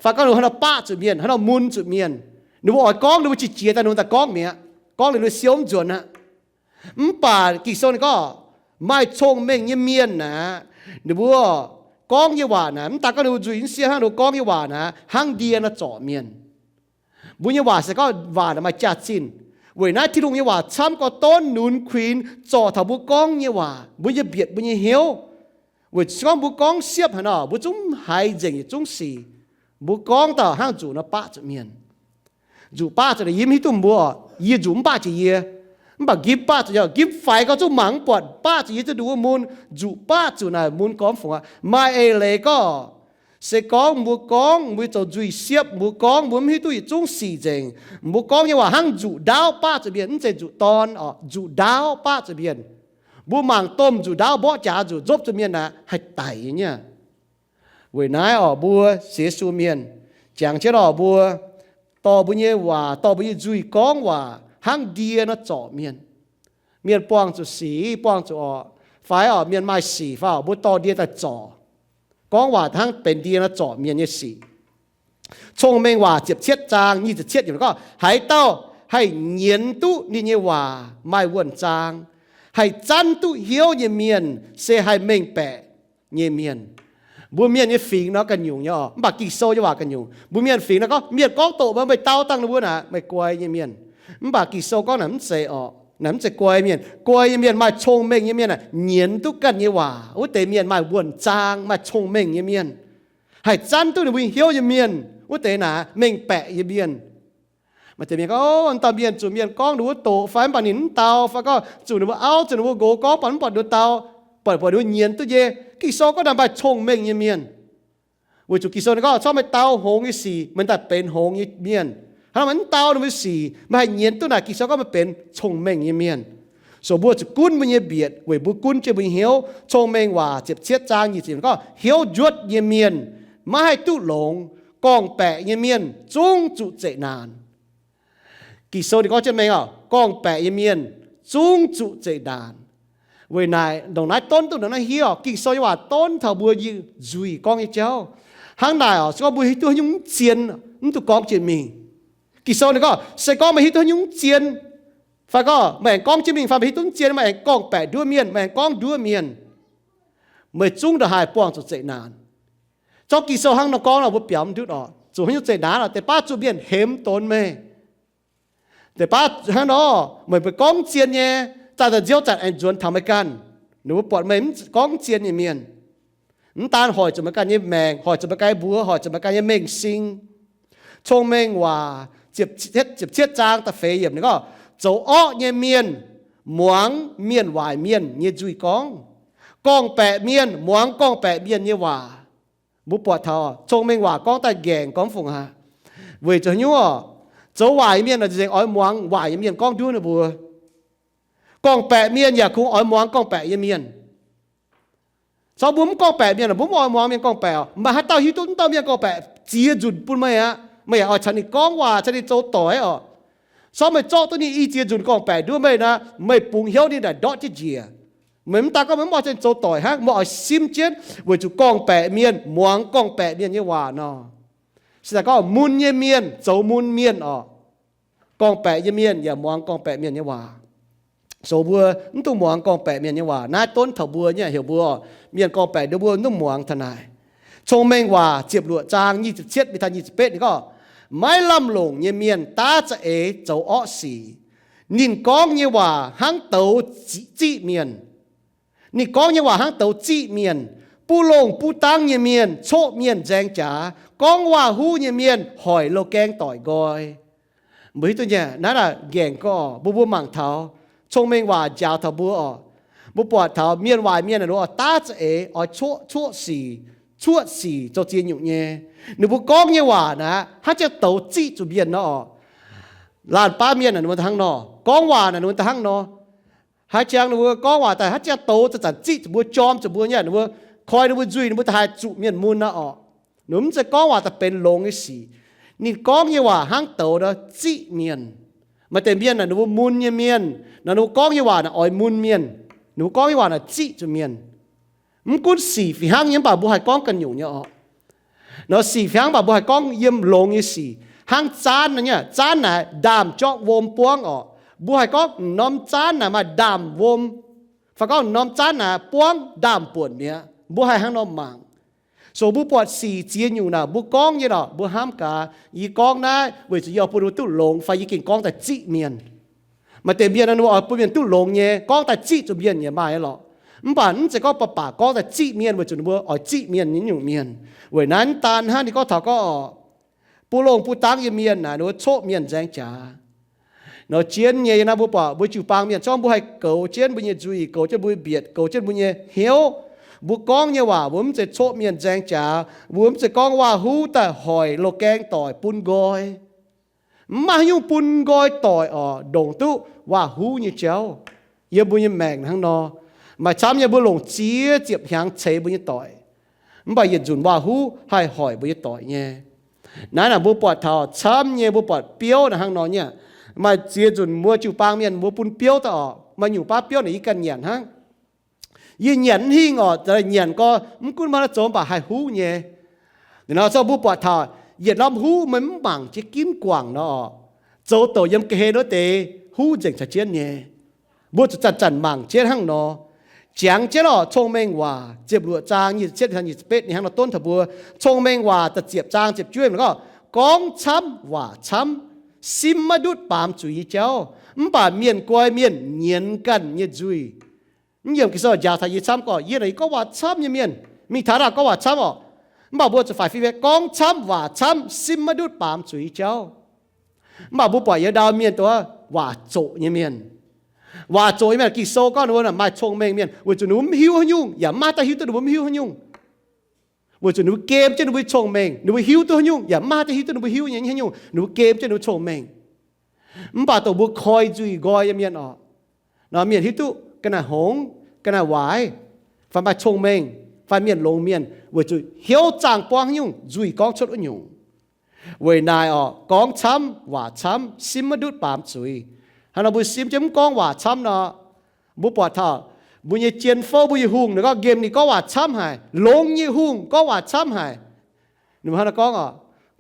fai gorngv ninh mbuo hnangv nor baqv zuqc mienh, hnangv nor mun zuqc mienh. Ninh mbuo oix gorngv ninh mbuo qiex jiez daaih ninh mbuo daaih gorngv mi'aqv. Gorngv liuz ninh mbuo siou mv nzuonx aqv. Mv baac Ging-Sou ninh gorngv, maaih cong-mengh nyei mienh naaic, ninh mbuo gorngv nyei waac naaic, mv daan gorngv ninh mbuo nzuih mv siepv hnangv, ninh mbuo gorngv nyei waac naaic hnangv ndie nor zorc mienh. Mbuo nyei waac se gorngv waac naaic maaih jaax-zinh. Weic naaiv Tin-Hungh nyei waac camv gorx-donv nunz kuinx zorc taux mbuo gorngv nyei waac, mbuo nyei mbietc, mbuo nyei hnyouv. Weic se gorngv mbuo gorngv siepv haaix nor, mbuo zungv haiz nzengc yietc zungv sic. Mbuo gorngv dauh hnangv nzuqc nor baqv zuqc mienh. Nzuqc baqv zuqc naaic yie mv hiuv duqv mbuo, yie nzuqc mv baqv zuqc yie. Mv baac nqimv baqv zuqc yie, nqimv faix gorngv zungv mangc mv buatc, baqv zuqc yie zuqc nduqc wuov mun. Nzuqc baqv zuqc naaic mun gormx fungx aqv. Maaih eix leiz gorngv, se gorngv mbuo gorngv mbuo zoux nzuih siepv, mbuo gorngv mbuo mv hiuv duqv yietc zungv sic nzengc. Mbuo gorngv nyei waac hnangv nzuqc ndaauv baqv zuqc mienh, mv zeiz nzuqc dorn oc, nzuqc ndaauv baqv zuqc mienh. Mbuo mangc domh nzuqc ndaauv mborqv jaax nzuqc nzopv zuqc mienh aqv, haih daic nyei. Weic naaiv oc, mbuo sienx Yesu mienh, jangx jienv oc, mbuo dorh mbuo nyei waac, dorh mbuo nyei nzuih gorngv waac hnangv ndie nor zorc mienh. Mienh buangh zuqc sic, buangh zuqc oc, fai oc mienh maaih sic fai oc, mbuo dorh ndie daaih zorc. Gorngv waac hnangv benx ndie nor zorc mienh nyei sic. Cong-Mengh Waac ziepc cietv zaang nyic ziepc cietv yiemc gorngv, haaix dauh haih nyienz duqv ninh nyei waac maaih wuonh zaang, haih zanv duqv hnyouv nyei mienh se haih mengh baeqc nyei mienh. Mbuo mienh nyei fingx nor ganh nyungc nyei oc, mv baac Ging-Sou nyei waac ganh nyungc. Mbuo mienh fingx nor gorngv, mienh gorngv doqc meih, meih dau dangh ninh mbuo naaic, meih guai nyei mienh. Mv baac Ging-Sou gorngv naaic mv zeiz oc, naaic mv zeiz guai mienh. Guai nyei mienh, maaih cong-mengh nyei mienh naaic, nyienz duqv ganh nyei waac. Wuov deix mienh maaih wuonh zaang, maaih cong-mengh nyei mienh, haih zanv duqv ninh mbuo hnyouv nyei mienh. Wuov deix naaic mengh baeqc nyei mienh. Maaih deix mienh gorngv, o, dauh mienh zuqc mienh gorngv ninh mbuo doqc fai mv baac ninh mv dau, fai gorngv zuqc ninh mbuo auv, zuqc ninh mbuo nqox gorngv baac mv buatc ninh mbuo dau, buatc, buatc ninh mbuo nyienz duqv nyei. Ging-Sou gorngv naaic maaih cong-mengh nyei mienh. Weic zuqc Ging-Sou ninh gorngv, corc meih dau hngongx nyei sic, meih daaih benx hngongx nyei mienh. Hnangv nor meih mv dau ninh mbuo sic, meih haih nyienz duqv naaic, Ging-Sou gorngv meih benx cong-mengh nyei mienh. So mbuo zuqc gunv mbuo nyei mbietc weic mbuo gunv jienv mbuo nyei hnyouv. Cong-Mengh Waac ziepc cietv zaang nyic ziepc gorngv, hnyouv njuotv nyei mienh maiv haih duqv longx, gorngv-baeqc nyei mienh zungv zuqc zeqc naanc. Ging-Sou ninh gorngv jienv mengh oc, gorngv-baeqc nyei mienh zungv zuqc zeqc naanc. Weic naaic ndongc naaiv donv duqv ndongc naaiv hiuv oc, Ging-Sou nyei waac donv taux mbuo nzuih gorngv nyei jauv. Hnangv naaic oc, se gorngv mbuo hiuv duqv haaix nyungc mv zien, mv duqv gorngv jienv mingh. Ging-Sou ninh gorngv, se gorngv meih hiuv duqv haaix nyungc mv zien, fai gorngv meih aengx gorngv jienv mingh, fai meih hiuv duqv mv zien, meih aengx gorngv-baeqc nduov mienh, meih aengx gorngv nduov mienh, meih zungv ndongc haaix buangh zuqc zeqc naanc. Zorqv Ging-Sou hnangv nor gorngv nor, mbuo biaux mv ndutv oc. Zuqc haaix nyungc zeqc naanc oc, deix baav zuqc mienh hemx donx meih. Deix baav hnangv nor, meih mbuo gorngv mv zien nyei, zanc-zanc nziouv zanc aengx nzuonx taux meih ganh. Ninh mbuo buatc meih mv gorngv mv zien nyei mienh. Mv daan hoic zuqc meih ganh nyei maengc, hoic zuqc meih ganh nyei mbuox, hoic zuqc meih ganh nyei mengh sing. Cong-Mengh Waac ziepc cietv zaang da'feix yiemc ninh gorngv, zoux orqv nyei mienh muangx mienh waaic mienh nyei nzuih gorngv. Gorngv-baeqc mienh muangx gorngv-baeqc mienh nyei waac. Mbuo buatc taux Cong-Mengh Waac gorngv daaih nqaengc gorngv fungc aqv. Weic zuqc haaix nyungc oc? Zoux waaic nyei mienh nor nzengc oix muangx waaic nyei mienh gorngv nduov ninh mbuo. Gorngv-baeqc mienh yaac kungx oix muangx gorngv-baeqc nyei mienh. Caux mbuo mv gorngv-baeqc mienh, mbuo mv oix muangx mienh gorngv-baeqc oc. Maaih haaix dauh hiuv duqv mv dauh mienh gorngv-baeqc ziex nzunc bun meih aqv, meih yaac oix caux ninh gorngv waac, caux ninh zoux doic oc. Caux meih zorqv duqv ninh i ziex nzunc gorngv-baeqc nduov meih nor, meih bungx hnyouv ninh naaic ndortv jienv njiec. Meih mv daan gorngv meih mv oix caux ninh zoux doic hnangv, meih oix simv jienv weic zuqc gorngv-baeqc mienh muangx gorngv-baeqc mienh nyei waac nor. Se daaih gorngv mun nyei mienh zoux mun mienh oc. Gorngv-baeqc nyei mienh yaac muangx gorngv-baeqc mienh nyei waac. Zoux mbuo mv dungx muangx gorngv-baeqc mienh nyei waac. Naaiv donv taux mbuo nyei, heuc mbuo mienh gorngv-baeqc nduov mbuo mv dungx muangx taux naaic. Cong-Mengh Waac ziepc luoqc zaang nyic ziepc cietv mingh taux nyic ziepc betv ninh gorngv, maiv lamh longc nyei mienh daav za'eix zoux orqv sic. Ninh gorngv nyei waac hnangv douz ziqv mienh. Ninh gorngv nyei waac hnangv douz ziqv mienh. Buv longh buv dangv nyei mienh coqv mienh nzaeng jaax. Gorngv waac-huv nyei mienh hoic loz-gaeng doic nqoi. Mbuo hiuv duqv nyei, naaiv nqaengc gorngv mbuo mbuo mangc taux Cong-Mengh Waac njaaux taux mbuo oc. Mbuo buatc taux mienh waaic mienh naaic, ninh mbuo oix daav za'eix oix coqv, coqv sic, cuotv sic zoux ziex nyungc nyei. Ninh mbuo gorngv nyei waac naaic hnangv jang douz ziqv zuqc mienh nor oc. Laanh baav mienh naaic ninh mbuo daaih hnangv nor, gorngv waac naaic ninh mbuo daaih hnangv nor. Haaix jangx ninh mbuo gorngv waac daaih hnangv jang douz zanc-zanc ziqv zuqc mbuo, jorm zuqc mbuo nyei, ninh mbuo koi ninh mbuo nzuih, ninh mbuo daaih haih zuqc mienh mun nor oc. Ninh mbuo mv zeiz gorngv waac daaih benx longx nyei sic. Ninh gorngv nyei waac hnangv douz nor ziqv mienh. Maaih deix mienh naaic ninh mbuo mun nyei mienh, naaic ninh mbuo gorngv nyei waac naaic oix mun mienh. Ninh mbuo gorngv nyei waac naaic ziqv zuqc mienh. Mv gunv sic fih hnangv nyei mv baac mbuo haih gorngv ganh nyungc nyei oc. Nor sic fih hnangv mv baac mbuo haih gorngv yiem longx nyei sic. Hnangv zaanv naaic nyei, zaanv naaic ndaamv-jorngv wuom buangv oc. Mbuo haih gorngv m'norm zaanv naaic maaih ndaamv-wuom, fai gorngv m'norm zaanv naaic buangv ndaamv-buonc mi'aqv. Mbuo haih hnangv nor mangc. So mbuo buatc sic ziex nyungc naaic mbuo gorngv nyei lorqc, mbuo hnamv gaax, yie gorngv naaiv weic zuqc yie oix bun mbuo duqv longx fai yie gengh gorngv daaih ziqv mienh. Maaih deix mienh ninh mbuo oix bun mienh duqv longx nyei, gorngv daaih ziqv zuqc mienh yaac maaih lorqc. Mv baac mv zeiz gorngv baac baac gorngv daaih ziqv mienh weic zuqc ninh mbuo oix ziqv mienh nyei nyungc mienh. Weic naaiv daan hnangv ninh gorngv taux gorngv oc, buv longh buv dangv nyei mienh naaic ninh mbuo coqv mienh nzaeng jaax. Nor jienv nyei naaiv mbuo buatc mbuo jiu-baang mienh zorngv mbuo haih goux jienv mbuo nyei nzuih, goux jienv mbuo nyei mbietc, goux jienv mbuo nyei hnyouv. Mbuo gorngv nyei waac mbuo mv zeiz coqv mienh nzaeng jaax, mbuo mv zeiz gorngv waac-huv daaih hoic loz-gaeng doic bun nqoi. Mv maaih haaix nyungc bun nqoi doic oc, ndongc duqv waac-huv nyei jauv. Yiem mbuo nyei maengc hnangv nor, maaih camv nyei mbuo longc ziex ziepc hnyangx ceix mbuo nyei doic, mv baac yietc nzunc waac-huv haih hoic mbuo nyei doic nyei. Naaiv naaic mbuo buatc taux camv nyei mbuo buatc biouv naaic hnangv nor nyei. Maaih ziex nzunc mbuo jiu-baang mienh mbuo bun biouv daaih oc, maaih nyungc baav biouv naaic yie ganh nyanc hnangv. Yie nyanc mv hingh oc, nyanc gorx mv gunv maaih naaiv zoux mv baac haih huv nyei. Nor zorqv mbuo buatc taux yietc norm huv meih mv mangc jienv ginv guangc nor oc, zoux douc yiem ga'hlen wuov deix huv nzengc caux jienv nyei. Mbuo zuqc zanc-zanc mangc jienv hnangv nor. Jangx jienv oc, Cong-Mengh Waac ziepc luoqc zaang nyic ziepc cietv nyic ziepc betv ninh hnangv nor donv taux mbuo. Cong-Mengh Waac da'ziepc zaang ziepc juov gorngv, gorngv camv waac camv, sim maiv ndutv baamz zuiz nyei jauv, mv baac mienh guai mienh nyienz ganh nyei nzuih. Mv yiemc Ging-Sou njaaux taux yie camv gorngv, yie naaic yie gorngv waac camv nyei mienh, mingh taux naaic gorngv waac camv oc. Mv baac mbuo zuqc faix fim gorngv camv waac camv, sim maiv ndutv baamz zuiz nyei jauv. Mv baac mbuo buatc yietc dauh mienh dongh waac zoqc nyei mienh. Waac zoqc nyei mienh, Ging-Sou gorngv ninh mbuo maaih cong-mengh mienh weic zuqc ninh mbuo mv hiuv haaix nyungc, yaac mv maaih haaix dauh hiuv duqv ninh mbuo mv hiuv haaix nyungc. Weic zuqc ninh mbuo gem jienv ninh mbuo nyei cong-mengh, ninh mbuo hiuv duqv haaix nyungc yaac mv maaih haaix dauh hiuv duqv ninh mbuo hiuv nyei haaix nyungc, ninh mbuo gem jienv ninh mbuo cong-mengh. Mv baac dongh mbuo koi nzuih nqoi nyei mienh oc, nor mienh hiuv duqv ga'naaiv hngongx, ga'naaiv waaic, fai maaih cong-mengh, fai mienh longx mienh, weic zuqc hnyouv zaangh buangv haaix nyungc, nzuih gorngv cuotv wuov nyungc. Weic naaic orqc, gorngv camv, waac camv, simv maiv ndutv baamz zuiz. Hnangv nor mbuo simv jienv mv gorngv waac camv nor, mbuo buatc taux mbuo nyei jien fouv, mbuo nyei hungh, ninh gorngv nqemh ninh gorngv waac camv haic, longx nyei hungh gorngv waac camv haic. Ninh mbuo hnangv nor gorngv orqc,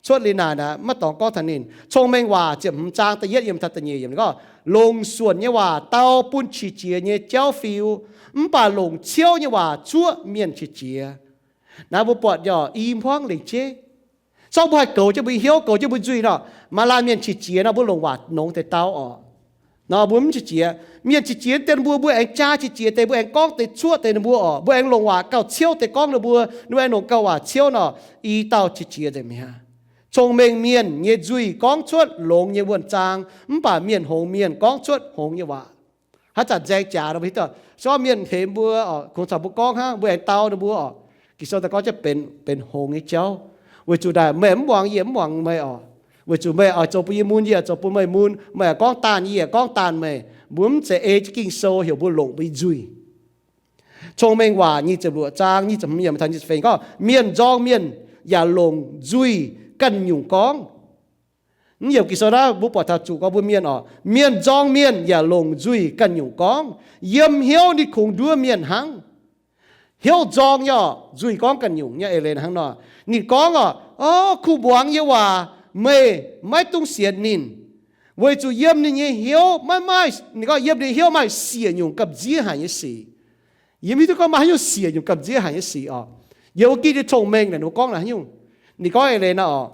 cuotv liuz naaic naaic maiv dorngx gorngv taux ninh. Cong-Mengh Waac ziepc hmz zaang da'yietv yiem taux da'nyeic yiem ninh gorngv, longc suonc nyei waac dau bun qiex jiez nyei jauv fiu, mv baac longc ciouv nyei waac zuoqv mienh qiex jiez. Naaiv mbuo buatc nyei orqc, i hmuangv lengc jeiv. Zorqv mbuo haih goux jienv mbuo nyei hnyouv, goux jienv mbuo nzuih nor, maaih laanh mienh qiex jiez nor, mbuo longc waac nongx deix dau orqc. Nor mbuo mv qiex jiez. Mienh qiex jiez deix ninh mbuo, mbuo aengx jaa qiex jiez deix, mbuo aengx gorngv deix cuoqv deix ninh mbuo orqc. Mbuo aengx longc waac gauh ciouv deix gorngv ninh mbuo, ninh mbuo aengx longc gauh waac ciouv nor, i dauh qiex jiez nzengc mi'aqv. Cong-mengh mienh nyei nzuih gorngv cuotv longx nyei wuonh zaang, mv baac mienh hngongx mienh gorngv cuotv hngongx nyei waac. Haaix zanc nzaeng jaax nor, mbuo hiuv duqv se gorngv mienh hemx mbuo orqc, kungx caux mbuo gorngv hnangv, mbuo aengx dau ninh mbuo orqc. Ging-Sou daaih gorngv jienv benx, benx hngongx nyei jauv. Weic zuqc naaic meih mv muangx yie, mv muangx meih orqc. Weic zuqc meih oix zoux bun yie mun, yie oix zoux bun meih mun. Meih oix gorngv daanh yie, yie gorngv daanh meih. Mbuo mv zeiz ei jienv Ging-Sou heuc mbuo longc mbuo nyei nzuih. Cong-Mengh Waac nyic ziepc luoqc zaang nyic ziepc hmz yiemc taux nyic ziepc feix gorngv, mienh nzorng mienh yaac longc nzuih ganh nyungc gorngv. Mv yiemc Ging-Sou naaiv mbuo buatc taux zuqc gorngv mbuo mienh orqc, mienh nzorng mienh yaac longc nzuih ganh nyungc gorngv. Yiem hnyouv ninh kungx nduov mienh hnangv. Hnyouv nzorng nyei orqc, nzuih gorngv ganh nyungc nyei. Eix leiz hnangv nor, ninh gorngv orqc, o, kuh muangx nyei waac meih maiv dungx sienx ninh, weic zuqc yiem ninh nyei hnyouv maiv maaih, ninh gorngv yiem ninh nyei hnyouv maaih siec nyungc gamh nziev haic nyei sic. Yie mv hiuv duqv gorngv maaih haaix nyungc siec nyungc gamh nziev haic nyei sic orqc. Yiem wuov gitv nyei cong-mengh naaic ninh mbuo gorngv naaic haaix nyungc. Ninh gorngv eix leiz naaiv orqc,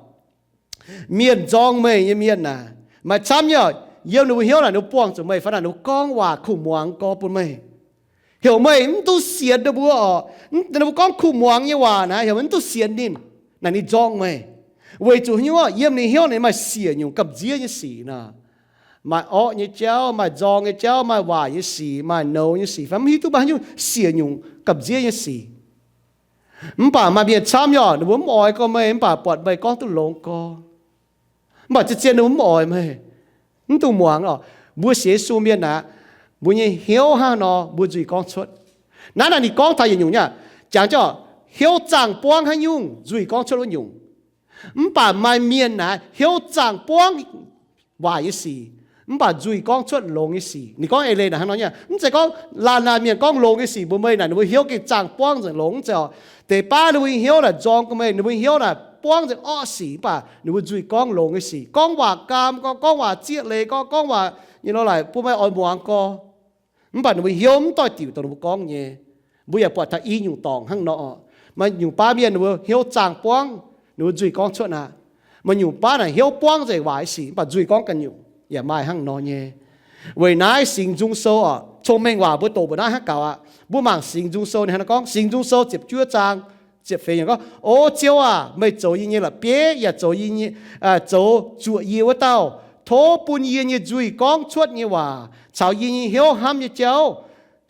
mienh nzorng meih nyei mienh naaic, maaih camv nyei orqc, yiem ninh mbuo hnyouv naaic ninh mbuo buangh zuqc meih fai naaic ninh mbuo gorngv waac kuh muangx gorx bun meih. Heuc meih mv dungx sienx ninh mbuo orqc. Ninh mbuo gorngv kuh muangx nyei waac naaic heuc meih mv dungx sienx ninh. Naaic ninh nzorng meih. Weic zuqc haaix nyungc orqc, yiem ninh hnyouv naaic maaih siec nyungc gamh nziev nyei sic nor. Maaih orqv nyei jauv, maaih nzorng nyei jauv, maaih waaic nyei sic, maaih nouz nyei sic, fai mv hiuv duqv maaih haaix nyungc siec nyungc gamh nziev nyei sic. Mv baac maaih mienh camv nyei orqc, ninh mbuo mv oix gorx meih, mv baac buatc meih gorngv duqv longx gorx. Mv baac zien-zien ninh mbuo mv oix meih, mv dungx muangx orqc. Mbuo sienx Yesu mienh naaic, mbuo nyei hnyouv hnangv nor, mbuo nzuih gorngv cuotv. Naaiv naaic ninh gorngv taux yietc nyungc nyei, jangx jienv orqc, hnyouv zaangh buangv haaix nyungc, nzuih gorngv cuotv wuov nyungc. Mv baac maaih mienh naaic, hnyouv zaangh buangv waaic nyei sic, mv baac nzuih gorngv cuotv longx nyei sic. Ninh gorngv eix leiz naaic hnangv nor nyei. Mv zeiz gorngv laanh laanh mienh gorngv longx nyei sic mbuox meih naaic, ninh mbuo hnyouv gengh zaangh buangv nzengc longx. Mv zeiz orqc. Deix baav ninh mbuo nyei hnyouv naaic nzorng gorx meih, ninh mbuo hnyouv naaic buangv nzengc orqv sic, mv baac ninh mbuo nzuih gorngv longx nyei sic, gorngv waac gaam, gorngv, gorngv waac zieqv leiz, gorngv, gorngv waac nyei lorqc, laaix bun meih oix muangx gorx. Mv baac ninh mbuo hnyouv mv doix-diuc dongh ninh mbuo gorngv nyei. Mbuo yaac buatc taux i nyungc dorngc hnangv nor orqc. Maaih nyungc baav mienh ninh mbuo hnyouv zaangh buangv, ninh mbuo nzuih gorngv cuotv aqv. Maaih nyungc baav naaic hnyouv buangv nzengc waaic sic, mv baac nzuih gorngv ganh nyungc. Yaac maaih hnangv nor nyei. Weic naaiv Singx Nzung Sou orqc, Cong-Mengh Waac mbuo doqc mbuo naaiv hnangv gaux aqv. Mbuo mangc Singx Nzung Sou ninh hnangv nor gorngv, Singx Nzung Sou ziepc juov zaang ziepc feix yiemc gorngv, O Ziouv aac, meih zoux yie nyei la'bieiv yaac zoux yie nyei, zoux zuoqc yie wuov dauh. Tov bun yie nyei nzuih gorngv cuotv nyei waac caux yie nyei hnyouv hnamv nyei jauv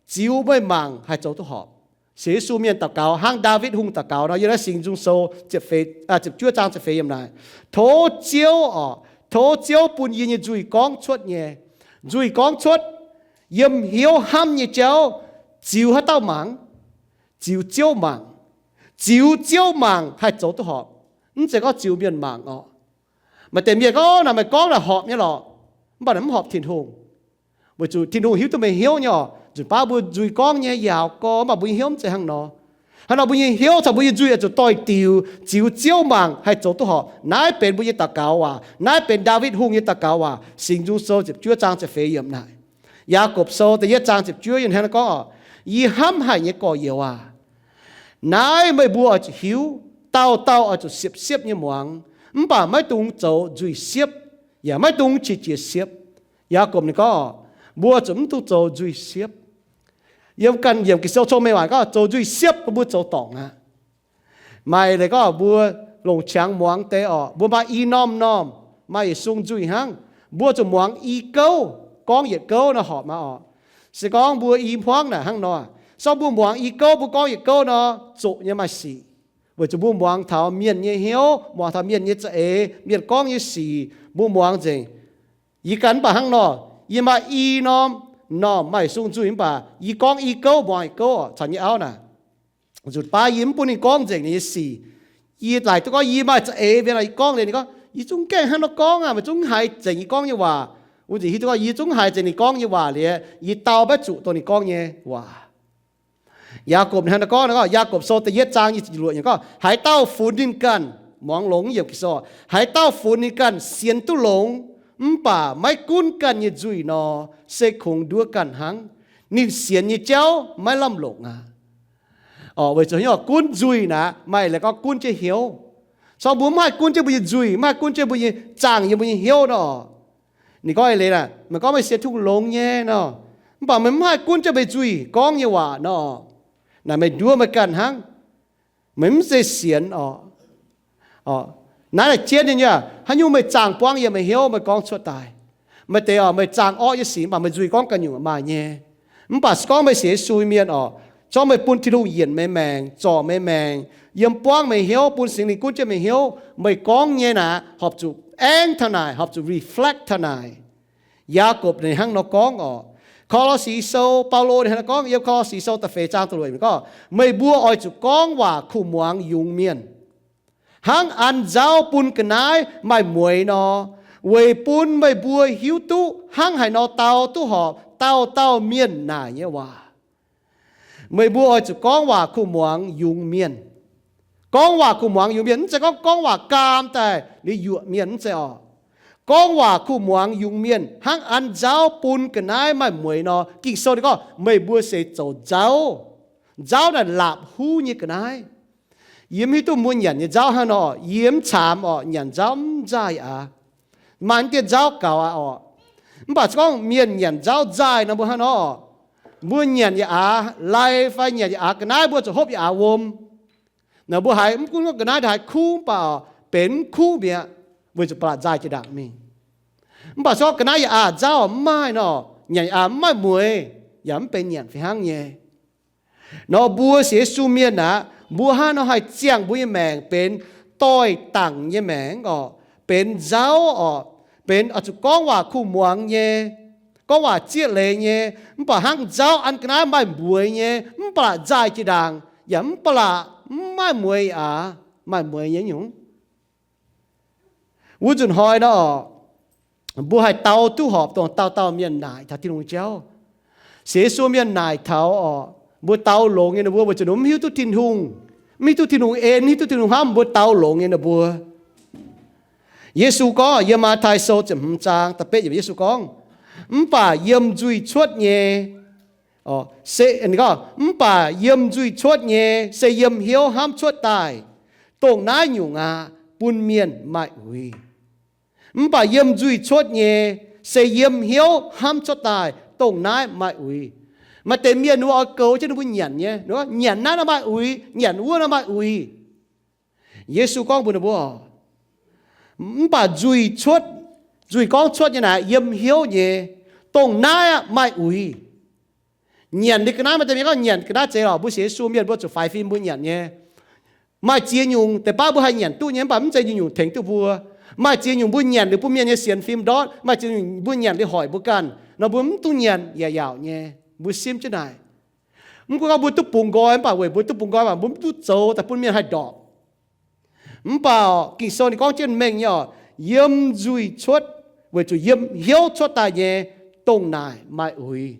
ziux meih mangc haih zoux duqv horpc. Sienx Yesu mienh daux gaux hnangv Ndaawitv Hungh daux gaux nor, yiem naaiv Singx Nzung Sou ziepc feix, ziepc juov zaang ziepc feix yiemc naaic, Tov Ziouv orqc, tov Ziouv bun yie nyei nzuih gorngv cuotv nyei, nzuih gorngv cuotv, yiem hnyouv hnamv nyei jauv ziux haaix dauh mangc? Ziux Ziouv mangc. Ziux Ziouv mangc haih zoux duqv horpc. Mv zeiz gorngv ziux mienh mangc orqc. Maaih deix mienh gorngv, Naaic meih gorngv naaic horpc nyei lorqc, mv baac naaic mv horpc Tin-Hungh. Weic zuqc Tin-Hungh hiuv duqv meih hnyouv nyei orqc. Nzunc baav mbuo nzuih gorngv nyei yaauc gorx, mv baac mbuo nyei hnyouv mv zeiz hnangv nor. Hnangv nor mbuo nyei hnyouv caux mbuo nyei nzuih oix zuqc doix-diuc, ziux Ziouv mangc haih zoux duqv horpc. Naaiv benx mbuo nyei daux gaux waac. Naaiv benx Ndaawitv Hungh nyei daux gaux waac. Singx Nzung Sou ziepc juov zaang ziepc feix yiemc naaic. Yaagorpc Sou da'yietv zaang ziepc juov yiem hnangv naaiv gorngv orqc, Yie hnamv haic nyei gorx-youz aac, naaiv meih mbuo oix zuqc hiuv, dauh dauh oix zuqc siepv-siepv nyei muangx, mv baac maiv dungx zoux nzuih siepv, yaac maiv dungx qiex jiez siepv. Yaagorpc ninh gorngv orqc, mbuo zuqc mv dungx zoux nzuih siepv. Yiem ganh yiemc Ging-Sou Cong-Mengh Waac gorngv zoux nzuih siepv bun mbuo zoux dorngc aqv. Maaih leiz gorngv mbuo longc qangx muangx deix orqc, mbuo maaih i norm-norm, maaih yietc sung nzuih hnangv. Mbuo zuqc muangx i gouv, gorngv yietc gouv nor horpc maah orqc. Se gorngv mbuo i hmuangv naaic hnangv nor, se gorngv mbuo muangx i gouv, mbuo gorngv yietc gouv nor, zoqc nyei maaih sic. Weic zuqc mbuo muangx taux mienh nyei hnyouv, muangx taux mienh nyei za'eix, mienh gorngv nyei sic, mbuo muangx nzengc. Yie ganh mv baac hnangv nor, yie maaih i norm, norm maaih yietc sung nzuih mv baac yie gorngv i gouv, muangx yietc gouv orqc, caux nyei auv naaic. Nzunc baav yie mv bun ninh gorngv nzengc ninh nyei sic. Yie laaic duqv gorngv yie maaih za'eix mienh, yie gorngv liuz ninh gorngv, Yie zungv gaengh hnangv nor gorngv aqv. Meih zungv haiz zeiz yie gorngv nyei waac. Wuov nzunc hiuv duqv gorngv yie zungv haiz zeiz ninh gorngv nyei waac liuz, yie dau maiv zuqc dongh ninh gorngv nyei waac. Yaakob hnangv nor gorngv, Yaakob Sou da'yietv zaang nyic ziepc luoqc yiemc gorngv, haaix dauh funx ninh ganh, muangx longx yiem Ging-Sou, haaix dauh funx ninh ganh sienx duqv longx, mv baac maiv gunv ganh nyei nzuih nor, se kungx nduov ganh hnangv. Ninh sienx nyei jauv maiv lamh longc aqv. Weic zuqc gunv nzuih naaic, maaih laaix gorngv gunv jienv hnyouv. Corc mbuo mv haih gunv jienv mbuo nyei nzuih, mv haih gunv jienv mbuo nyei zaangh yiem mbuo nyei hnyouv nor. Ninh gorngv eix leiz naaic, meih gorngv meih sienx Tin-Hungh longx nyei nor, mv baac meih mv haih gunv jienv meih nzuih gorngv nyei waac nor, naaic meih nduov meih ganh hnangv. Meih mv zeiz sienx oc. Naaiv naaic jienv nyei, haaix nyungc meih zaangh buangv yiem meih hnyouv meih gorngv cuotv daaih. Maaih deix oc, meih zaangh orqv nyei sic mv baac meih nzuih gorngv ganh nyungc maaih nyei. Mv baac se gorngv meih sienx Yesu mienh oc, zorqv meih bun Tin-Hungh yienc meih maengc, zorc meih maengc, yiem buangv meih hnyouv, bun Singx Lingh gunv jienv meih hnyouv, meih gorngv nyei naaic horpc zuqc aengv taux naaic, horpc zuqc reflect taux naaic. Yaagorpc ninh hnangv nor gorngv oc. Ko^lo^si Sou, Baulo ninh hnangv nor gorngv yiem Ko^lo^si Sou da'feix zaang da'luoqc gorngv, meih mbuo oix zuqc gorngv waac kuh muangx yungz mienh, hnangv an nzauv bun ga'naaiv maaih mueix nor, weic bun meih mbuo hiuv duqv hnangv haaix nor dau duqv horpc dauh dauh mienh naaic nyei waac. Meih mbuo oix zuqc gorngv waac kuh muangx yungz mienh. Gorngv waac kuh muangx yungz mienh, mv zeiz gorngv gorngv waac gaam daaih liuz yuoqc mienh, mv zeiz oc. Gorngv waac kuh muangx yungz mienh hnangv an nzauv bun ga'naaiv maaih mueix nor. Ging-Sou ninh gorngv meih mbuo se zoux nzauv. Nzauv naaic laapc huv nyei ga'naaiv. Yie mv hiuv duqv mbuo nyanc nyei nzauv hnangv nor, yie mv caamx oc, nyanc nzauv mv nzaaih aqv. Maaih dieh nzauv gaux aqv oc. Mv baac se gorngv mienh nyanc nzauv nzaaih nor, mbuo hnangv nor, mbuo nyanc yietc aav lai fai nyanc yietc aav ga'naaiv, mbuo zuqc hopv yietc aav wuom. Naaic mbuo haiz mv gunv gorngv ga'naaiv ndaaih haiz kuv mv baac oc, benx mv kuv mi'aqv, weic zuqc ba'laqc nzaaih jiex ndaangc mingh. Mv baac se gorngv ga'naaiv yietc aav nzauv mv maaih nor, nyanc yietc aav mv maaih mueix, yaac mv benx nyanc fih hnangv nyei. Nor mbuo sienx Yesu mienh aqv, mbuo hnangv nor haih ziangh mbuo nyei maengc benx doix-dangc nyei maengc oc, benx nzauv oc, benx oix zuqc gorngv waac kuh muangx nyei, gorngv waac zieqv leiz nyei, mv baac hnangv nzauv an ga'naaiv maaih mbueix nyei, mv ba'laqc nzaaih jiex ndaangc, yaac mv ba'laqc mv maaih mueix aqv, maaih mueix nyei nyungc. Wuov nzunc hnoi nor, mbuo haih dau duqv horpc dongh dauh dauh mienh naaic taux Tin-Hungh jauv. Sienx Yesu mienh naaic taux oc, mbuo dau longx nyei ninh mbuo weic zuqc ninh mbuo mv hiuv duqv Tin-Hungh, mv hiuv duqv Tin-Hungh en, mv hiuv duqv Tin-Hungh hnamv, mbuo dau longx nyei ninh mbuo. Yesu gorngv yiem Matv^tai Sou ziepc hmz zaang da'betv yiemc, Yesu gorngv, mv baac yiem nzuih cuotv nyei, se, ninh gorngv, mv baac yiem nzuih cuotv nyei se yiem hnyouv hnamv cuotv daaih. Dongh naaiv nyungc aqv, bun mienh maaih uix. Mv baac yiem nzuih cuotv nyei se yiem hnyouv hnamv cuotv daaih. Dongh naaiv maaih uix. Maaih deix mienh ninh mbuo oix goux jienv ninh mbuo nyanc nyei, nyanc naaiv nor maaih uix, nyanc wuov nor maaih uix. Yesu gorngv mbuox ninh mbuo, mv baac nzuih cuotv, nzuih gorngv cuotv nyei naaic yiem hnyouv nyei. Dongh naaiv aqv maaih uix. Nyanc liuz ga'naaiv, maaih deix mienh gorngv nyanc ga'naaiv zeiz lorqc. Mbuo sienx Yesu mienh mbuo zuqc faix fim mbuo nyanc nyei. Maaih ziex nyungc deix baav mbuo haih nyanc duqv nyei, mv baac mv zeiz nyungc-nyungc tengx duqv mbuo. Maaih ziex nyungc mbuo nyanc liuz bun mienh nyei sienx fim ndortv, maaih ziex nyungc mbuo nyanc liuz hoic mbuo ganh nor, mbuo mv dungx nyanc yaac yaauc nyei. Mbuo simv jienv naaic. Mv gunv gorngv mbuo duqv bungx nqoi, mv baac weic mbuo duqv bungx nqoi, mv baac mbuo mv duqv zoux daaih bun mienh haih ndorpc. Mv baac Ging-Sou ninh gorngv jienv mengh nyei oc, yiem nzuih cuotv, weic zuqc yiem hnyouv cuotv daaih nyei, dongh naaic maaih uix.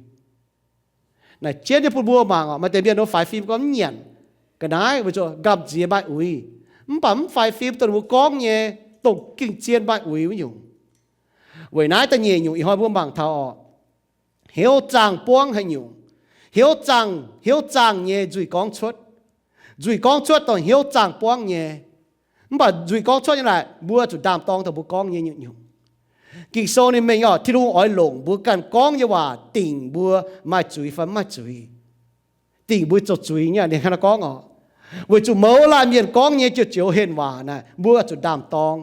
Naaic jienv nyei bun mbuo mangc oc. Maaih deix mienh nor faix fim gorngv mv nyanc ga'naaiv weic zuqc gamh nziex maaih uix, mv baac mv faix fim dongh mbuo gorngv nyei, dongh gengh zien maaih uix wuov nyungc. Weic naaiv da'nyeic nyungc ih hnoi mbuo mangc taux oc, hnyouv zaangh buangv haaix nyungc. Hnyouv zaangh, hnyouv zaangh nyei nzuih gorngv cuotv. Nzuih gorngv cuotv dongh hnyouv zaangh buangv nyei. Mv baac nzuih gorngv cuotv nyei naaic, mbuo zuqc ndaam-dorng dongh mbuo gorngv nyei nyungc-nyungc. Ging-Sou ninh mengh oc, Tin-Hungh oix longc mbuo ganh gorngv nyei waac dingc mbuo maaih zuiz fai mv maaih zuiz. Dingc mbuo zoux zuiz nyei, ninh hnangv naaiv gorngv oc. Weic zuqc mouz laanh mienh gorngv nyei joux-joux henh waac naaic, mbuo zuqc ndaam-dorng.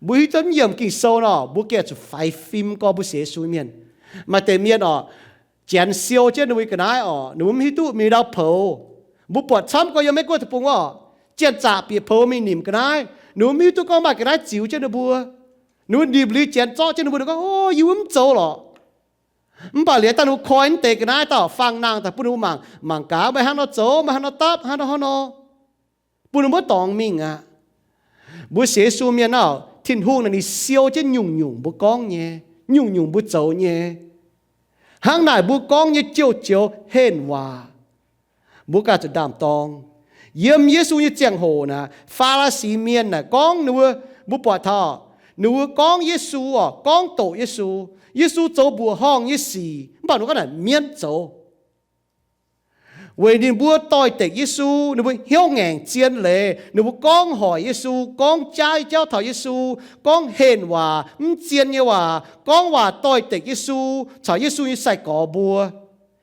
Mbuo hiuv duqv yiemc Ging-Sou nor, mbuo gengh zuqc faix fim gorngv mbuo sienx Yesu mienh. Maaih deix mienh oc, janx siou jienv ninh mbuo ga'naaiv oc, ninh mbuo mv hiuv duqv mingh ndau poux. Mbuo buatc camv gorngv yiem Meiv Guoqv deic-bung oc, janx-zaqc bieqc poux mingh nimc ga'naaiv, ninh mbuo mv hiuv duqv gorngv maaih ga'naaiv ziux jienv ninh mbuo. Ninh mbuo nimc liuz janx zorqv jienv ninh mbuo, ninh gorngv, O, yie mv zoux lorqc. Mv baac liuz daaih ninh mbuo koi mv deix ga'naaiv dauh faang nangh daaih bun ninh mbuo mangc, mangc gaax meih hnangv nor zoux, meih hnangv nor dapv, hnangv nor hnangv nor, bun ninh mbuo dorngx mingh aqv. Mbuo sienx Yesu mienh oc, Tin-Hungh naaic ninh siou jienv nyungc-nyungc mbuo gorngv nyei, nyungc-nyungc mbuo zoux nyei. Hnangv naaic mbuo gorngv nyei joux-joux henh waac, mbuo ganh zuqc ndaam-dorng. Yiem Yesu nyei ziangh hoc naaic, Faa^laa^si mienh naaic gorngv ninh mbuo, mbuo buatc taux ninh mbuo gorngv Yesu oc, gorngv doqc Yesu. Yesu zoux mbuoqc horngh nyei sic, mv baac ninh mbuo gorngv naaic mienv zoux. Weic ninh mbuo doix-dekc Yesu, ninh mbuo hnyouv ngaengc zien leiz, ninh mbuo gorngv hoic Yesu, gorngv jaav jauv taux Yesu, gorngv henh waac, mv zien nyei waac, gorngv waac doix-dekc Yesu caux Yesu nyei sai-gorx mbuo.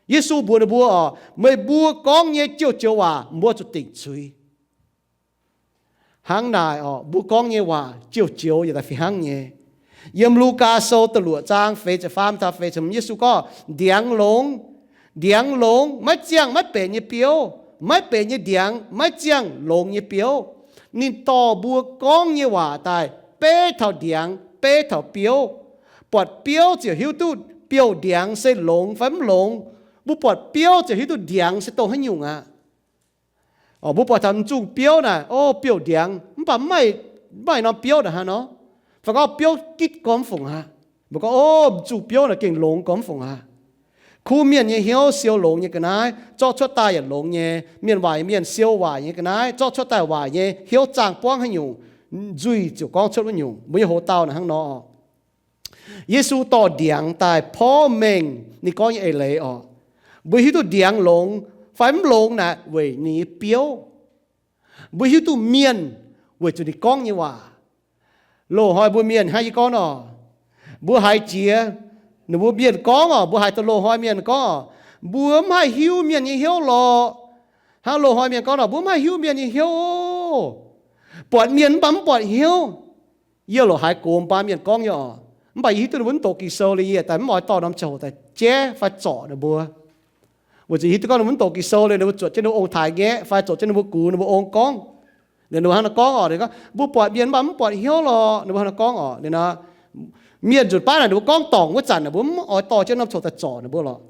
Yesu mbuox ninh mbuo oc, meih mbuo gorngv nyei joux-joux waac mbuo zuqc dingc zuiz. Hnangv naaic oc, mbuo gorngv nyei waac joux-joux yaac daaih fih hnangv nyei. Yiem Lugaa Sou da'luoqc zaang feix ziepc faam taux feix ziepc hmz, Yesu gorngv, ndiangx longx, ndiangx longx, maiv ziangh maiv benx nyei biouv, maiv benx nyei ndiangx, maiv ziangh longx nyei biouv. Ninh dorh mbuo gorngv nyei waac daaih beiv taux ndiangx, beiv taux biouv. Buatc biouv ziouc hiuv duqv biouv-ndiangx se longx fai mv longx. Mbuo buatc biouv ziouc hiuv duqv ndiangx se dongh haaix nyungc aqv. Mbuo buatc taux m'zungh biouv naaic, o, biouv-ndiangx, mv baac mv maaih norm biouv naaic hnangv nor. Fai gorngv biouv gitv gormx fungc aqv. Mbuo gorngv, o, m'zungh biouv naaic gengh longx gormx fungc aqv. Kuv mienh nyei hnyouv siou longx nyei ga'naaiv, zorqv cuotv daaih yaac longx nyei. Mienh waaic nyei mienh siou waaic nyei ga'naaiv, zorqv cuotv daaih waaic nyei. Hnyouv zaangh buangv haaix nyungc, nzuih ziouc gorngv cuotv wuov nyungc. Mbuo nyei hoc-dauh naaic hnangv nor. Yesu dorh ndiangx daaih porv mengh ninh gorngv nyei eix leiz oc. Mbuo hiuv duqv ndiangx longx fai mv longx naaic weic ninh nyei biouv. Mbuo hiuv duqv mienh weic zuqc ninh gorngv nyei waac. Loz-hnoi mbuo mienh hnangv yie gorngv nor, mbuo haiz jiex ninh mbuo mienh gorngv oc, mbuo haiz dongh loz-hnoi mienh gorngv oc, mbuo mv haih hiuv mienh nyei hnyouv lorqc. Hnangv loz-hnoi mienh gorngv nor, mbuo mv haih hiuv mienh nyei hnyouv oc. Buatc mienh mv baac mv buatc hnyouv. Yie loc haiz gox baan mienh gorngv nyei oc, mv baac yie hiuv duqv ninh mbuo mv doqc Ging-Sou liuz yie daaih mv oix dorh norm ziangh hoc daaih jaiv fai zorc ninh mbuo. Weic zuqc hiuv duqv gorngv ninh mbuo mv doqc Ging-Sou liuz ninh mbuo zuotc jienv ninh mbuo ong-taaix ngaeqv fai zuotc jienv ninh mbuo gux ninh mbuo ong gorngv. Liuz ninh mbuo hnangv nor gorngv oc, ninh gorngv, mbuo buatc mienh mv baac mv buatc hnyouv lorqc, ninh mbuo hnangv nor gorngv oc. Liuz nor, mienh nzunc baav naaic ninh mbuo gorngv dorngc wuov zanc naaic mbuo mv oix dorh jienv norm ziangh hoc daaih zorc ninh mbuo lorqc.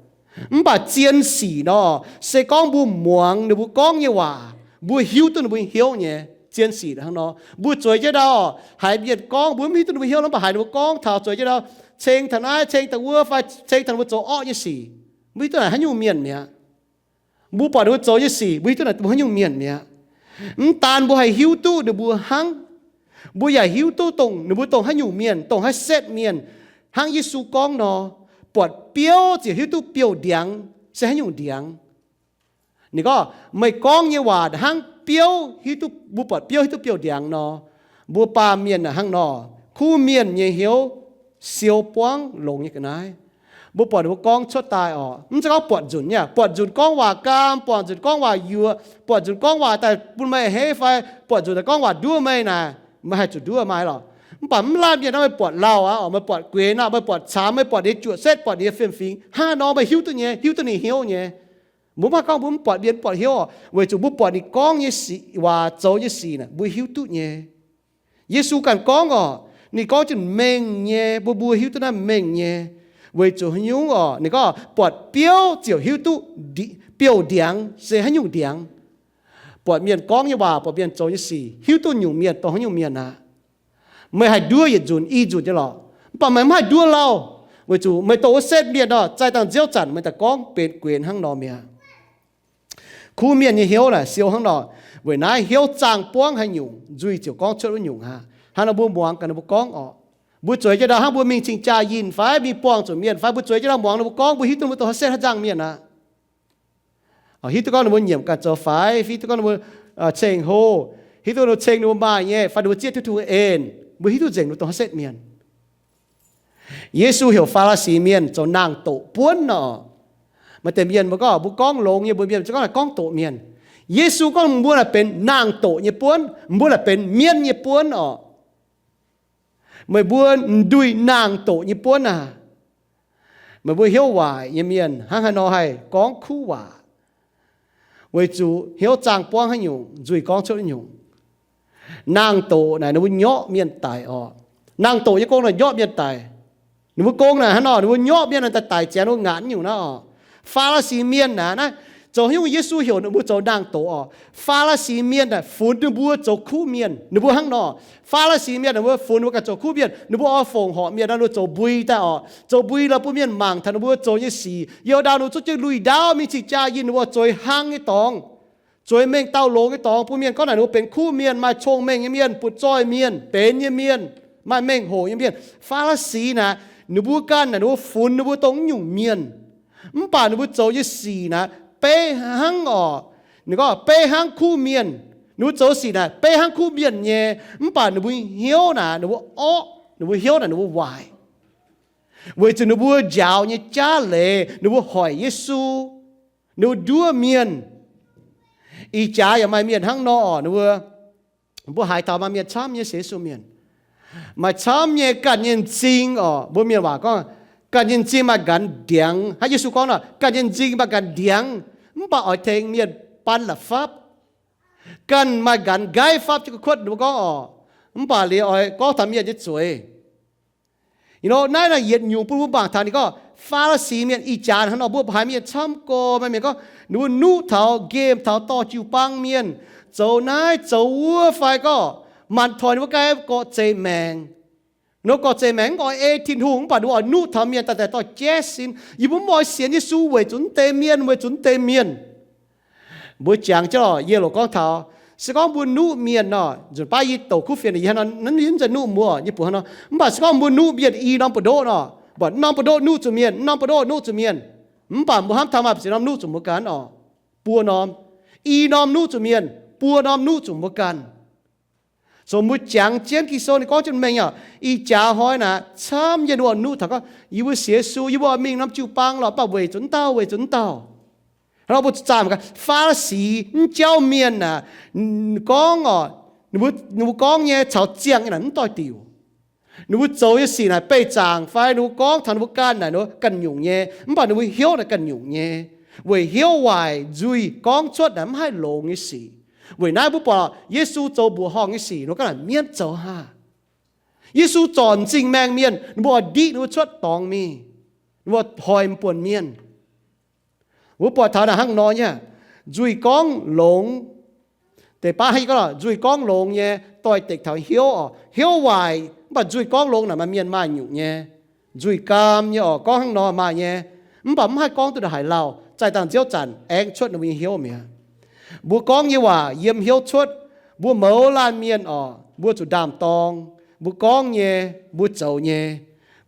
Mv baac zien sic nor, se gorngv mbuo muangx ninh mbuo gorngv nyei waac, mbuo hiuv duqv ninh mbuo nyei hnyouv nyei. Zien sic hnangv nor, mbuo zueiz jienv ndau, haiz mienh gorngv, mbuo mv hiuv duqv ninh mbuo hnyouv nor, mv baac haiz ninh mbuo gorngv taux zueiz jienv ndau, ceng taux naaiv, ceng taux wuov, fai ceng taux ninh mbuo zoux orqv nyei sic, mbuo hiuv duqv naaic haaix nyungc mienh mi'aqv. Mbuo buatc ninh mbuo zoux nyei sic, mbuo hiuv duqv naaic dongh haaix nyungc mienh mi'aqv. Mv daan mbuo haih hiuv duqv ninh mbuo hnangv, mbuo yaac hiuv duqv dongh ninh mbuo dongh haaix nyungc mienh, dongh haaix setv mienh. Hnangv Yesu gorngv nor, buatc biouv ziouc hiuv duqv biouv-ndiangx se haaix nyungc ndiangx. Ninh gorngv, meih gorngv nyei waac hnangv biouv hiuv duqv, mbuo buatc biouv hiuv duqv biouv-ndiangx nor, mbuo baamh mienh naaic hnangv nor, kuv mienh nyei hnyouv siou buangv longx nyei ga'naaiv. Mbuo buatc ninh mbuo gorngv cuotv daaih oc, mv zeiz gorngv buatc nzunc nyei, buatc nzunc gorngv waac gaam, buatc nzunc gorngv waac yuoqc, buatc nzunc gorngv waac daaih bun meih a'hneiv fai buatc nzunc daaih gorngv waac nduov meih naaic, meih haih zuqc nduov maaih lorqc. Mv baac mv laanh mienh nor, meih buatc lauh aqv oc, meih buatc guenx aqv, meih buatc camx, meih buatc ninh nyei juoqc setv, buatc ninh nyei fiem-fingx, hnangv nor meih hiuv duqv nyei, hiuv duqv ninh hnyouv nyei. Mbuo mv haih gorngv mbuo mv buatc mienh, mv buatc hnyouv oc, weic zuqc mbuo buatc ninh gorngv nyei sic waac, zoux nyei sic naaic mbuo hiuv duqv nyei. Yesu ganh gorngv oc, ninh gorngv jienv mengh nyei, mbuo mbuo hiuv duqv naaiv mengh nyei. Weic zuqc haaix nyungc oc, ninh gorngv buatc biouv ziouc hiuv duqv biouv-ndiangx se haaix nyungc ndiangx. Buatc mienh gorngv nyei waac, buatc mienh zoux nyei sic, hiuv duqv nyungc mienh dongh haaix nyungc mienh aqv. Meih haih nduov yietc nzunc i nzunc nyei lorqc, mv baac meih mv haih nduov lauh, weic zuqc meih dongh wuov setv mienh nor, zaih dangh nziouv zanc meih daaih gorngv benx guenx hnangv nor mi'aqv. Kuv mienh nyei hnyouv naaic siou hnangv nor, weic naaiv hnyouv zaangh buangv haaix nyungc, nzuih ziouc gorngv cuotv wuov nyungc aqv. Hnangv nor mbuo muangx gaax ninh mbuo gorngv oc. Mbuo zueiz jienv ndau hnangv mbuo mingh cing-jaa yinh fai mingh buangh zuqc mienh fai mbuo zueiz jienv ndau muangx ninh mbuo gorngv, mbuo hiuv duqv ninh mbuo dongh haaix setv haaix nzangc mienh aqv. Hiuv duqv gorngv ninh mbuo nyiemc ganh zoux faix, hiuv duqv gorngv ninh mbuo ceng-hlo, hiuv duqv ninh mbuo ceng ninh mbuo maaih nyei fai ninh mbuo zieqv Tin-Hungh en, mbuo hiuv duqv nzengc ninh mbuo dongh haaix setv mienh. Yesu heuc Faa^laa^si mienh zoux naang-doqc buonv nor. Maaih deix mienh mbuo gorngv, mbuo gorngv longx nyei, mbuo mienh gorngv naaic gorngv doqc mienh. Yesu gorngv mbuo naaic benx naang-doqc nyei buonv, mbuo naaic benx mienv nyei buonv oc. Meih mbuo m'nduih naang-doqc nyei buonv aac, meih mbuo hnyouv waaic nyei mienh hnangv haaix nor haih gorngv kuv waac? Weic zuqc hnyouv zaangh buangv haaix nyungc, nzuih gorngv cuotv haaix nyungc. Naang-doqc naaic ninh mbuo nyorqv mienh daic oc. Naang-doqc nyei gong naaic nyorqv mienh daic. Ninh mbuo gong naaic hnangv nor, ninh mbuo nyorqv mienh daaih daic ziangx ninh mbuo ngaatc nyungc naaiv oc. Faa^laa^si mienh naaic naaiv Zoux haaix nyungc Yesu heuc ninh mbuo zoux nangh doqc oc? Faa^li^si Mienh naaic funx ninh mbuo zoux kuv mienh. Ninh mbuo hnangv nor, Faa^li^si Mienh ninh mbuo funx ninh mbuo ganh zoux kuv mienh. Ninh mbuo oix fongc horc mienh nor, ninh mbuo zoux mbui daaih oc. Zoux mbui lorz bun mienh mangc taux ninh mbuo zoux nyei sic. Youh ndaauv ninh mbuo zuqv jienv lui ndaauv mingh cing jaa yinh ninh mbuo zueiz hnangv nyei dorngx, zueiz mengh dauh longx nyei dorngx bun mienh gorngv naaic ninh mbuo benx kuv mienh, maaih cong-mengh nyei mienh, butv-zoih mienh, benx nyei mienh, maaih mengh hoc nyei mienh. Faa^li^si naaic, ninh mbuo ganh naaic ninh mbuo funx ninh mbuo dongh nyungc mienh. Mv baac ninh mbuo zoux nyei sic naaic, beiv hnangv oc, ninh gorngv beiv hnangv kuv mienh. Ninh mbuo zoux sic naaic beiv hnangv kuv mienh nyei, mv baac ninh mbuo hnyouv naaic ninh mbuo orqv, ninh mbuo hnyouv naaic ninh mbuo waaic. Weic zuqc ninh mbuo njaaux nyei jaav leiz, ninh mbuo hoic Yesu, ninh mbuo nduov mienh. Ih jaax yaac maaih mienh hnangv nor oc, ninh mbuo, mbuo haiz taux maaih mienh camv nyei sienx Yesu mienh, maaih camv nyei ganh nyei m'zing oc. Mbuo mienh waac gorngv, ganh nyei m'zing maaih nqanx ndiangx. Hnangv Yesu gorngv nor, ganh nyei m'zing maaih nqanx ndiangx, mv baac oix tengx mienh ban la'fapv. Ganh maaih nqanx nqaiv fapv jienv kuotv, ninh mbuo gorngv oc, mv baac liuz oix gorngv taux mienh nyei zueiz. You know, naaiv naaic yietc nyungc bun mbuo mangc taux ninh gorngv Faa^li^si Mienh ih jaax hnangv nor, mbuo haiz mienh camv gorx, maaih mienh gorngv ninh mbuo nuqv taux, nqemh taux, dorh jiu-baang mienh zoux naaiv zoux wuov fai gorngv manc toi ninh mbuo ganh gorqv-zeqc maengc. Ninh mbuo gorqv-zeqc maengc mv baac oix ei Tin-Hungh, mv baac ninh mbuo oix nuqv taux mienh daaih, daaih dorh jaiv sin. Yie mbuo mv oix sienx Yesu weic zuqc mv deix mienh, weic zuqc mv deix mienh. Mbuo jangx jienv oc, yie loc gorngv taux, se gorngv mbuo nuqv mienh nor, nzunc baav yie douc kuv fienx yie hnangv nor, yie mv zeiz nuqv mbuo, yie buatc hnangv nor. Mv baac se gorngv mbuo nuqv mienh i norm buoz-ndoqv nor, mv baac norm buoz-ndoqv nuqv zuqc mienh, norm buoz-ndoqv nuqv zuqc mienh, mv baac mbuo hnamv taux maaih ziex norm nuqv zuqc mbuo ganh oc. Buo norm, i norm nuqv zuqc mienh, buo norm nuqv zuqc mbuo ganh. So mbuo jangx jienv Ging-Sou ninh gorngv jienv mengh oc, ih jaax hnoi naaic camv nyei ninh mbuo nuqv taux gorngv, yie mbuo sienx Yesu, yie mbuo oix mingh norm jiu-baang lorqc, mv baac weic zuqc wuov dauh, weic zuqc wuov dauh. Hnangv nor mbuo zuqc zaah gaax, Faa^li^si mv jauv mienh naaic, gorngv oc, ninh mbuo gorngv nyei caux ziangh nyei naaic mv doix-diuc. Ninh mbuo zoux nyei sic naaic beih zaangc fai ninh mbuo gorngv taux ninh mbuo ganh naaic ninh mbuo ganh nyungc nyei, mv baac ninh mbuo hnyouv naaic ganh nyungc nyei. Weic hnyouv waaic nzuih gorngv cuotv naaic mv haih longx nyei sic. Weic naaiv mbuo buatc Yesu zoux mbuoqc horngh nyei sic, ninh mbuo ganh naaic mienv zoux haah. Yesu zorc m'zing maengh mienh, ninh mbuo oix ndiqv ninh mbuo cuotv dorngx mingh, ninh mbuo hoic m'buonc mienh. Mbuo buatc taux naaic hnangv nor nyei, nzuih gorngv longx. Deix baav hnangv yie gorngv, nzuih gorngv longx nyei doix-dekc taux hnyouv oc. Hnyouv waaic mv baac nzuih gorngv longx naaic maaih mienh maaih nyungc nyei. Nzuih gaam nyei oc, gorngv hnangv nor maaih nyei. Mv baac mv haih gorngv duqv ndongc haaix lauh, zaih dangh nziouv zanc aengx cuotv ninh mbuo nyei hnyouv mi'aqv. Mbuo gorngv nyei waac yiem hnyouv cuotv. Mbuo mouz laanh mienh oc, mbuo zuqc ndaam-dorng. Mbuo gorngv nyei, mbuo zoux nyei.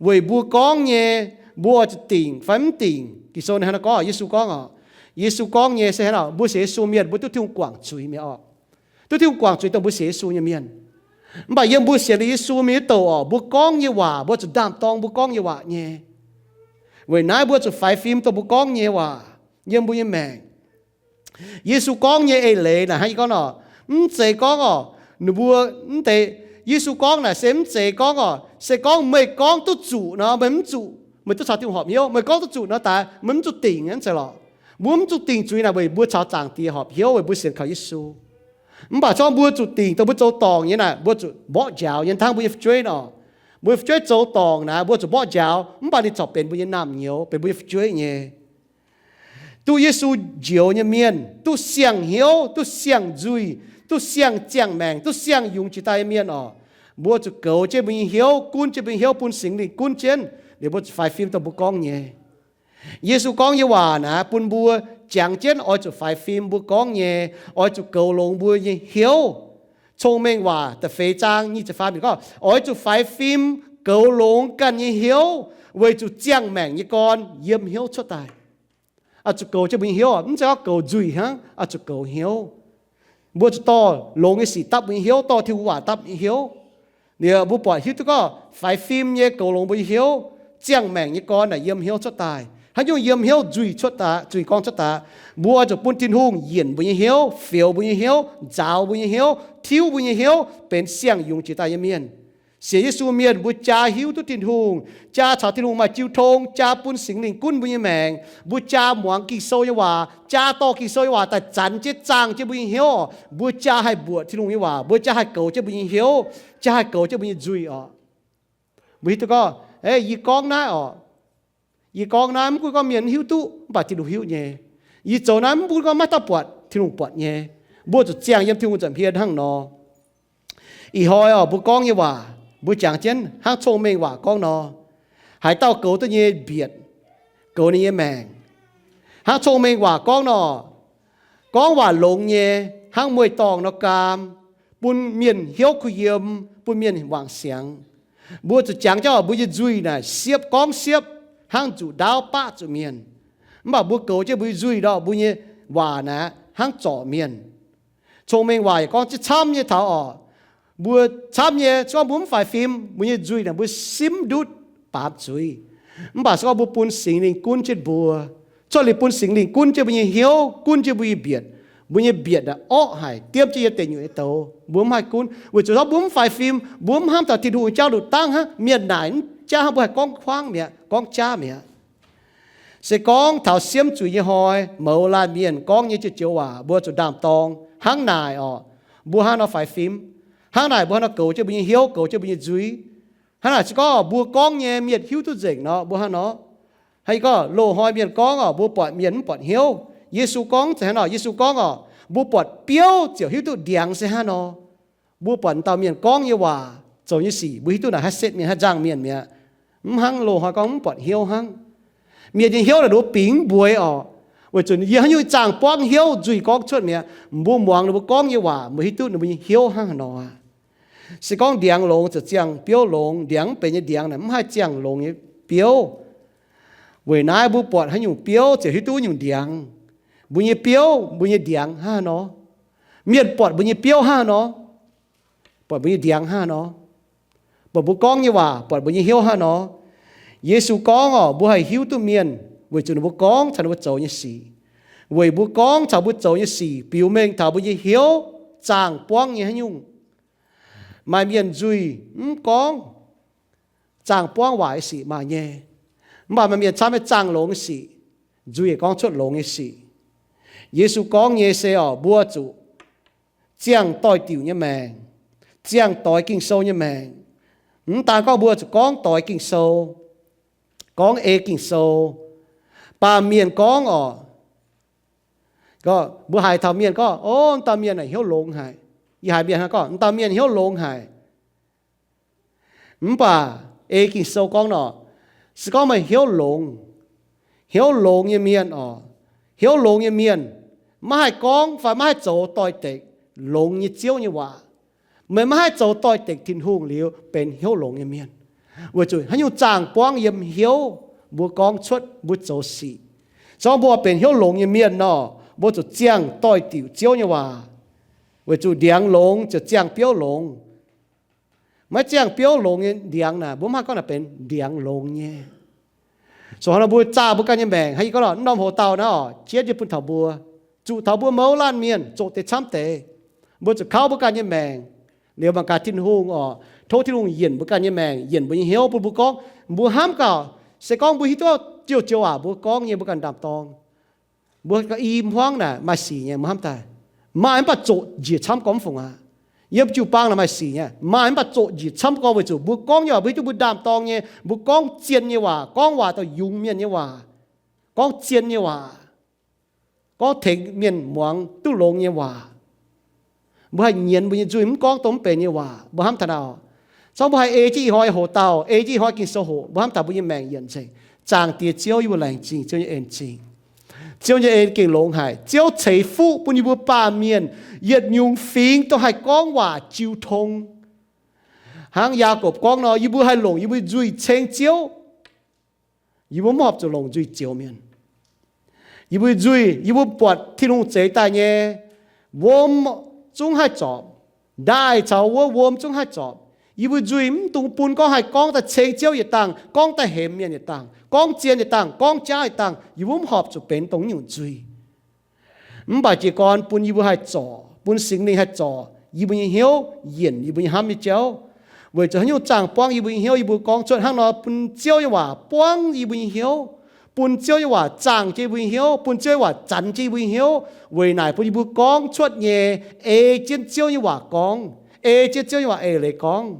Weic mbuo gorngv nyei, mbuo oix zuqc dingc fai mv dingc. Ging-Sou ninh hnangv naaiv gorngv, Yesu gorngv oc. Yesu gorngv nyei se hnangv nor, mbuo sienx Yesu mienh mbuo duqv Tin-Hungh guangc zuiz mi'aqv oc. Duqv Tin-Hungh guangc zuiz dongh mbuo sienx Yesu nyei mienh. Mv baac yiem mbuo sienx liuz Yesu mingh nyei douc oc, mbuo gorngv nyei waac, mbuo zuqc ndaam-dorng mbuo gorngv nyei waac nyei. Weic naaiv mbuo zuqc faix fim dongh mbuo gorngv nyei waac yiem mbuo nyei maengc. Yesu gorngv nyei eix leiz naaic hnangv yie gorngv nor, mv zeiz gorngv oc, ninh mbuo mv deix, Yesu gorngv naaic se mv zeiz gorngv oc, se gorngv meih gorngv duqv zuqc nor, meih mv zuqc, meih duqv caux Tin-Hungh horpc hnyouv, meih gorngv duqv zuqc nor daaih meih mv zuqc dingc, mv zeiz lorqc. Mbuo mv zuqc dingc zuiz naaic weic mbuo caux Zaangc Diex horpc hnyouv, weic mbuo sienx kaux Yesu. Mv baac zorngv mbuo zuqc dingc dongh mbuo zoux dorngc nyei naaic, mbuo zuqc mborqv njaaux nyei, hnangv mbuo nyei fu'jueiv nor. Mbuo nyei fu'jueiv zoux dorngc naaic, mbuo zuqc mborqv njaaux, mv baac ninh corc benx mbuo nyei naamh nyouz, benx mbuo nyei fu'jueiv nyei. Duqv Yesu njoux nyei mienh, duqv siang-hnyouv, duqv siang-nzuih, duqv siang-ziangh maengc, duqv siang-yungz jiex daaih nyei mienh oc, mbuo zuqc goux jienv mbuo nyei hnyouv, gunv jienv mbuo nyei hnyouv, bun Singx Lingh gunv jienv, liuz mbuo zuqc faix fim dongh mbuo gorngv nyei. Yesu gorngv nyei waac naaic bun mbuo jangx jienv oix zuqc faix fim mbuo gorngv nyei, oix zuqc goux longx mbuo nyei hnyouv. Cong-Mengh Waac da'feix zaang nyic ziepc faam yiemc gorngv, oix zuqc faix fim goux longx ganh nyei hnyouv, weic zuqc ziangh maengc nyei gorn yiem hnyouv cuotv daaih. Oix zuqc goux jienv mbuo nyei hnyouv, mv zeiz gorngv goux nzuih hnangv, oix zuqc goux hnyouv. Mbuo zuqc dorh longx nyei sic dapv mbuo nyei hnyouv, dorh Tin-Hungh waac dapv mbuo nyei hnyouv. Liuz mbuo buatc hiuv duqv gorngv faix fim nyei goux longx mbuo nyei hnyouv, ziangh maengc nyei gorn naaic yiem hnyouv cuotv daaih. Haaix nyungc yiem hnyouv nzuih cuotv daaih, nzuih gorn cuotv daaih, mbuo oix zuqc bun Tin-Hungh yienc mbuo nyei hnyouv, fioux mbuo nyei hnyouv, nzaaux mbuo nyei hnyouv, tiuv mbuo nyei hnyouv, benx siang-yungz jiex daaih nyei mienh. Sienx Yesu mienh mbuo jaa hiuv duqv Tin-Hungh, jaa caux Tin-Hungh maaih jiu tong, jaa bun Singx Lingh gunv mbuo nyei maengc, mbuo jaa muangx Ging-Sou nyei waac, jaa dorh Ging-Sou nyei waac daaih zanx jienv zaangh jienv mbuo nyei hnyouv. Mbuo jaa haih mbuoqc Tin-Hungh nyei waac, mbuo jaa haih goux jienv mbuo nyei hnyouv, jaa haih goux jienv mbuo nyei nzuih oc. Mbuo hiuv duqv gorngv, ei, yie gorngv naaiv oc, yie gorngv naaiv mv gunv gorngv mienh mv hiuv duqv, mv baac Tin-Hungh hiuv nyei. Yie zoux naaiv mv bun gorngv maiv dauh buatc, Tin-Hungh buatc nyei. Mbuo zuqc ziangh yiem Tin-Hungh nza'hmien hnangv nor. Ih hnoi oc, mbuo gorngv nyei waac, mbuo jangx jienv hnangv cong-mengh waac gorngv nor, haaix dauh goux duqv nyei mbietc, goux ninh nyei maengc. Hnangv cong-mengh waac gorngv nor, gorngv waac longx nyei, hnangv mueiz-dorngh nor gaam, bun mienh hnyouv kuh yiem, bun mienh wangc siangx. Mbuo zuqc jangx jienv oc, mbuo nyei nzuih naaic siepv gorngv siepv hnangv nzuqc ndaauv baqv zuqc mienh. Mv baac mbuo goux jienv mbuo nyei nzuih nor, mbuo nyei waac naaic hnangv zorc mienh. Cong-mengh waac yaac gorngv jienv camv nyei taux oc, mbuo camv nyei, se gorngv mbuo mv faix fim, mbuo nyei nzuih naaic mbuo simv ndutv baamz zuiz. Mv baac se gorngv mbuo bun Singx Lingh gunv jienv mbuo, cuotv liuz bun Singx Lingh gunv jienv mbuo nyei hnyouv, gunv jienv mbuo nyei mbietc, mbuo nyei mbietc naaic orqv haic, diemv jienv yiem deic nyuoqc nyei douz. Mbuo mv haih gunv weic zuqc mbuo mv faix fim, mbuo mv hnamv taux Tin-Hungh nyei jauv nduqc dangv hnangv, mienh naaic mv jaav hnangv, mbuo haih gorngv kuangv mi'aqv, gorngv jaav mi'aqv. Se gorngv taux siemv zuiz nyei hnoi, mouz laanh mienh gorngv nyei joux-joux waac mbuo zuqc ndaam-dorng hnangv naaic oc, mbuo hnangv nor faix fim, hnangv naaic mbuo hnangv nor goux jienv mbuo nyei hnyouv, goux jienv mbuo nyei nzuih. Hnangv naaic se gorngv mbuo gorngv nyei mienh hiuv duqv nzengc nor, mbuo hnangv nor. Hnangv yie gorngv loz-hnoi mienh gorngv oc, mbuo buatc mienh mv buatc hnyouv. Yesu gorngv zeiz hnangv nor, Yesu gorngv oc, mbuo buatc biouv ziouc hiuv duqv ndiangx se hnangv nor. Mbuo buatc dauh mienh gorngv nyei waac, zoux nyei sic, mbuo hiuv duqv naaic haaix setv mienh, haaix nzangc mienh mi'aqv. Mv hnangv loz-hnoi gorngv mv buatc hnyouv hnangv. Mienh nyei hnyouv naaic nduov bingx mbueix oc. Weic zuqc yiem haaix nyungc zaangh buangv hnyouv nzuih gorngv cuotv mi'aqv. Mbuo muangx ninh mbuo gorngv nyei waac, mbuo hiuv duqv ninh mbuo nyei hnyouv hnangv haaix nor aqv. Se gorngv ndiangx longx ziouc ziangh biouv longx, ndiangx mv benx nyei ndiangx naaic mv haih ziangh longx nyei biouv. Weic naaiv mbuo buatc haaix nyungc biouv ziouc hiuv duqv nyungc ndiangx. Mbuo nyei biouv, mbuo nyei ndiangx hnangv haaix nor. Mienh buatc mbuo nyei biouv hnangv haaix nor. Buatc mbuo nyei ndiangx hnangv haaix nor. Buatc mbuo gorngv nyei waac, buatc mbuo nyei hnyouv hnangv haaix nor. Yesu gorngv oc, mbuo haih hiuv duqv mienh weic zuqc ninh mbuo gorngv caux ninh mbuo zoux nyei sic. Weic mbuo gorngv caux mbuo zoux nyei sic biux mengh taux mbuo nyei hnyouv zaangh buangv nyei haaix nyungc. Maaih mienh nzuih mv gorngv zaangh buangv waaic nyei sic maaih nyei. Mv baac maaih mienh camv nyei zaangh longx nyei sic, nzuih gorngv cuotv longx nyei sic. Yesu gorngv nyei se oc, mbuo zuqc ziangh doix-diuc nyei maengc, ziangh doix Ging-Sou nyei maengc. Mv daan gorngv mbuo zuqc gorngv doix Ging-Sou, gorngv ei Ging-Sou. Baamh mienh gorngv oc, mbuo haiz taux mienh gorngv, o, dauh mienh naaic hnyouv longx haic. Yie haiz mienh hnangv gorngv, dauh mienh hnyouv longx haic. Mv baac ei Ging-Sou gorngv nor, se gorngv meih hnyouv longx, hnyouv longx nyei mienh oc, hnyouv longx nyei mienh maiv haih gorngv fai maiv haih zoux doix-dekc longx nyei Ziouv nyei waac, meih maiv haih zoux doix-dekc Tin-Hungh liuz benx hnyouv longx nyei mienh. Weic zuqc haaix nyungc zaangh buangv yiem hnyouv, mbuo gorngv cuotv, mbuo zoux sic. Se gorngv mbuo benx hnyouv longx nyei mienh nor, mbuo zuqc ziangh doix-diuc Ziouv nyei waac. Weic zuqc ndiangx longx ziouc ziangh biouv longx. Maiv ziangh biouv longx nyei ndiangx naaic, mbuo mv haih gorngv naaic benx ndiangx longx nyei. So hnangv nor mbuo zaah mbuo ganh nyei maengc, hnangv yie gorngv lorqc, norm hoc dauh naaiv oc, jienv jienv bun taux mbuo, zuqc taux mbuo mouz laanh mienh zoqc deix camv deix. Mbuo zuqc kauv mbuo ganh nyei maengc liuz mangc gaax Tin-Hungh oc, tov Tin-Hungh yienc mbuo ganh nyei maengc, yienc mbuo nyei hnyouv bun mbuo gorngv, mbuo hnamv gaax, se gorngv mbuo hiuv duqv joux-joux waac mbuo gorngv nyei mbuo ganh ndaam-dorng, mbuo ga'naaiv hmuangv naaic maaih sic nyei, mbuo hnamv daaih maaih mv baac zoqc njiec camv gorngv mv fungc aqv. Yiem jiu-baang naaic maaih sic nyei, maaih mv baac zoqc njiec camv gorngv weic zuqc mbuo gorngv nyei waac mbuo hiuv duqv mbuo ndaam-dorng nyei, mbuo gorngv zien nyei waac, gorngv waac daaih yungz mienh nyei waac, gorngv zien nyei waac, gorngv tengx mienh muangx duqv longx nyei waac. Mbuo haih nyienz mbuo nyei nzuih mv gorngv dongh mv benx nyei waac, mbuo hnamv taux naaic. Zorqv mbuo haih ei jienv ih hnoi hoc dauh, ei jienv ih hnoi Ging-Sou hoc, mbuo hnamv taux mbuo nyei maengc yienc nzengc. Zaangc Diex Ziouv, yie mbuo laengz zingh Ziouv nyei en-zingh. Ziouv nyei en gengh longx haic. Ziouv ceix fuqv bun yie mbuo baamh mienh yietc nyungc fingx dongh haih gorngv waac jiu tong. Hnangv Yaagorpc gorngv nor, yie mbuo haih longc yie mbuo nzuih ceng Ziouv. Yie mbuo mv horpc zuqc longc nzuih zioux mienh. Yie mbuo nzuih, yie mbuo buatc Tin-Hungh zeix daaih nyei wuom zungv haih zorpc, ndaaih caux wuov wuom zungv haih zorpc. Yie mbuo nzuih mv dungx bun gorngv haih gorngv daaih ceng Ziouv yietc dangh, gorngv daaih hemx mienh yietc dangh, gorngv zien yietc dangh, gorngv jaav yietc dangh. Yie mbuo mv horpc zuqc benx dongh nyungc nzuih. Mv baac jiez gorn bun yie mbuo haih zorc, bun Singx Lingh haih zorc yie mbuo nyei hnyouv, yienc yie mbuo nyei hnamv nyei jauv. Weic zuqc haaix nyungc zaangh buangv yie mbuo nyei hnyouv, yie mbuo gorngv cuotv hnangv nor bun Ziouv nyei waac buangv yie mbuo nyei hnyouv, bun Ziouv nyei waac zaangh jienv yie mbuo nyei hnyouv, bun Ziouv nyei waac zanx jienv yie mbuo nyei hnyouv. Weic naaic bun yie mbuo gorngv cuotv nyei, ei jienv Ziouv nyei waac gorngv, ei jienv Ziouv nyei waac eix leiz gorngv.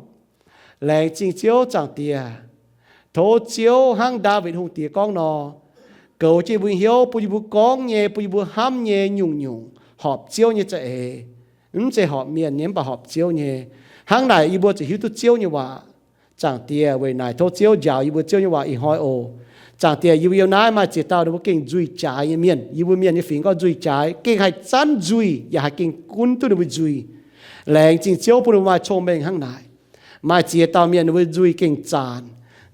Laengz zingh Ziouv Zaangc Diex. Tov Ziouv hnangv Ndaawitv Hungh Diex gorngv nor, goux jienv yie mbuo nyei hnyouv, bun yie mbuo gorngv nyei, bun yie mbuo hnamv nyei nyungc-nyungc horpc Ziouv nyei za'eix. Mv zeiz horpc mienh nyei, mv baac horpc Ziouv nyei. Hnangv naaic yie mbuo ziouc hiuv duqv Ziouv nyei waac. Zaangc Diex, weic naaic tov Ziouv njaaux yie mbuo Ziouv nyei waac ih hnoi oc. Zaangc Diex, yie mbuo yiem naaiv maaih ziex dauh ninh mbuo gengh nzuih jaaix nyei mienh. Yie mbuo mienh nyei fingx gorngv nzuih jaaix, gengh haih zanv nzuih yaac haih gengh gunv duqv ninh mbuo nzuih. Laengz zingh Ziouv bun ninh mbuo maaih cong-mengh hnangv naaic. Maaih ziex dauh mienh ninh mbuo nzuih gengh zaanc,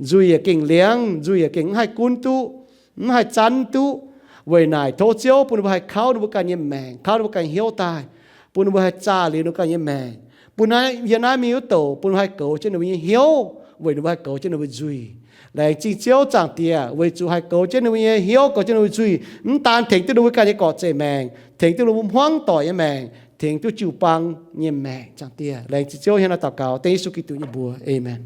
nzuih yaac gengh liangv, nzuih yaac gengh mv haih gunv duqv, mv haih zanv duqv. Weic naaic tov Ziouv bun ninh mbuo haih kauv ninh mbuo ganh nyei maengc, kauv ninh mbuo ganh hnyouv daaih, bun ninh mbuo haih zaah liuz ninh mbuo ganh nyei maengc, bun naaiv yiem naaiv mingh wuov douc bun ninh mbuo haih goux jienv ninh mbuo nyei hnyouv, weic ninh mbuo haih goux jienv ninh mbuo nzuih. Laengz zingh Ziouv Zaangc Diex, weic zuqc haih goux jienv ninh mbuo nyei hnyouv, goux jienv ninh mbuo nzuih, mv daan tengx duqv ninh mbuo ganh nyei gorqv-zeiv maengc, tengx duqv ninh mbuo hmuangv doic nyei maengc, tengx duqv jiu-baang nyei maengc. Zaangc Diex, laengz zingh Ziouv, hnangv naaiv daux gaux dengv Yesu Giduc nyei mbuox. Aamen.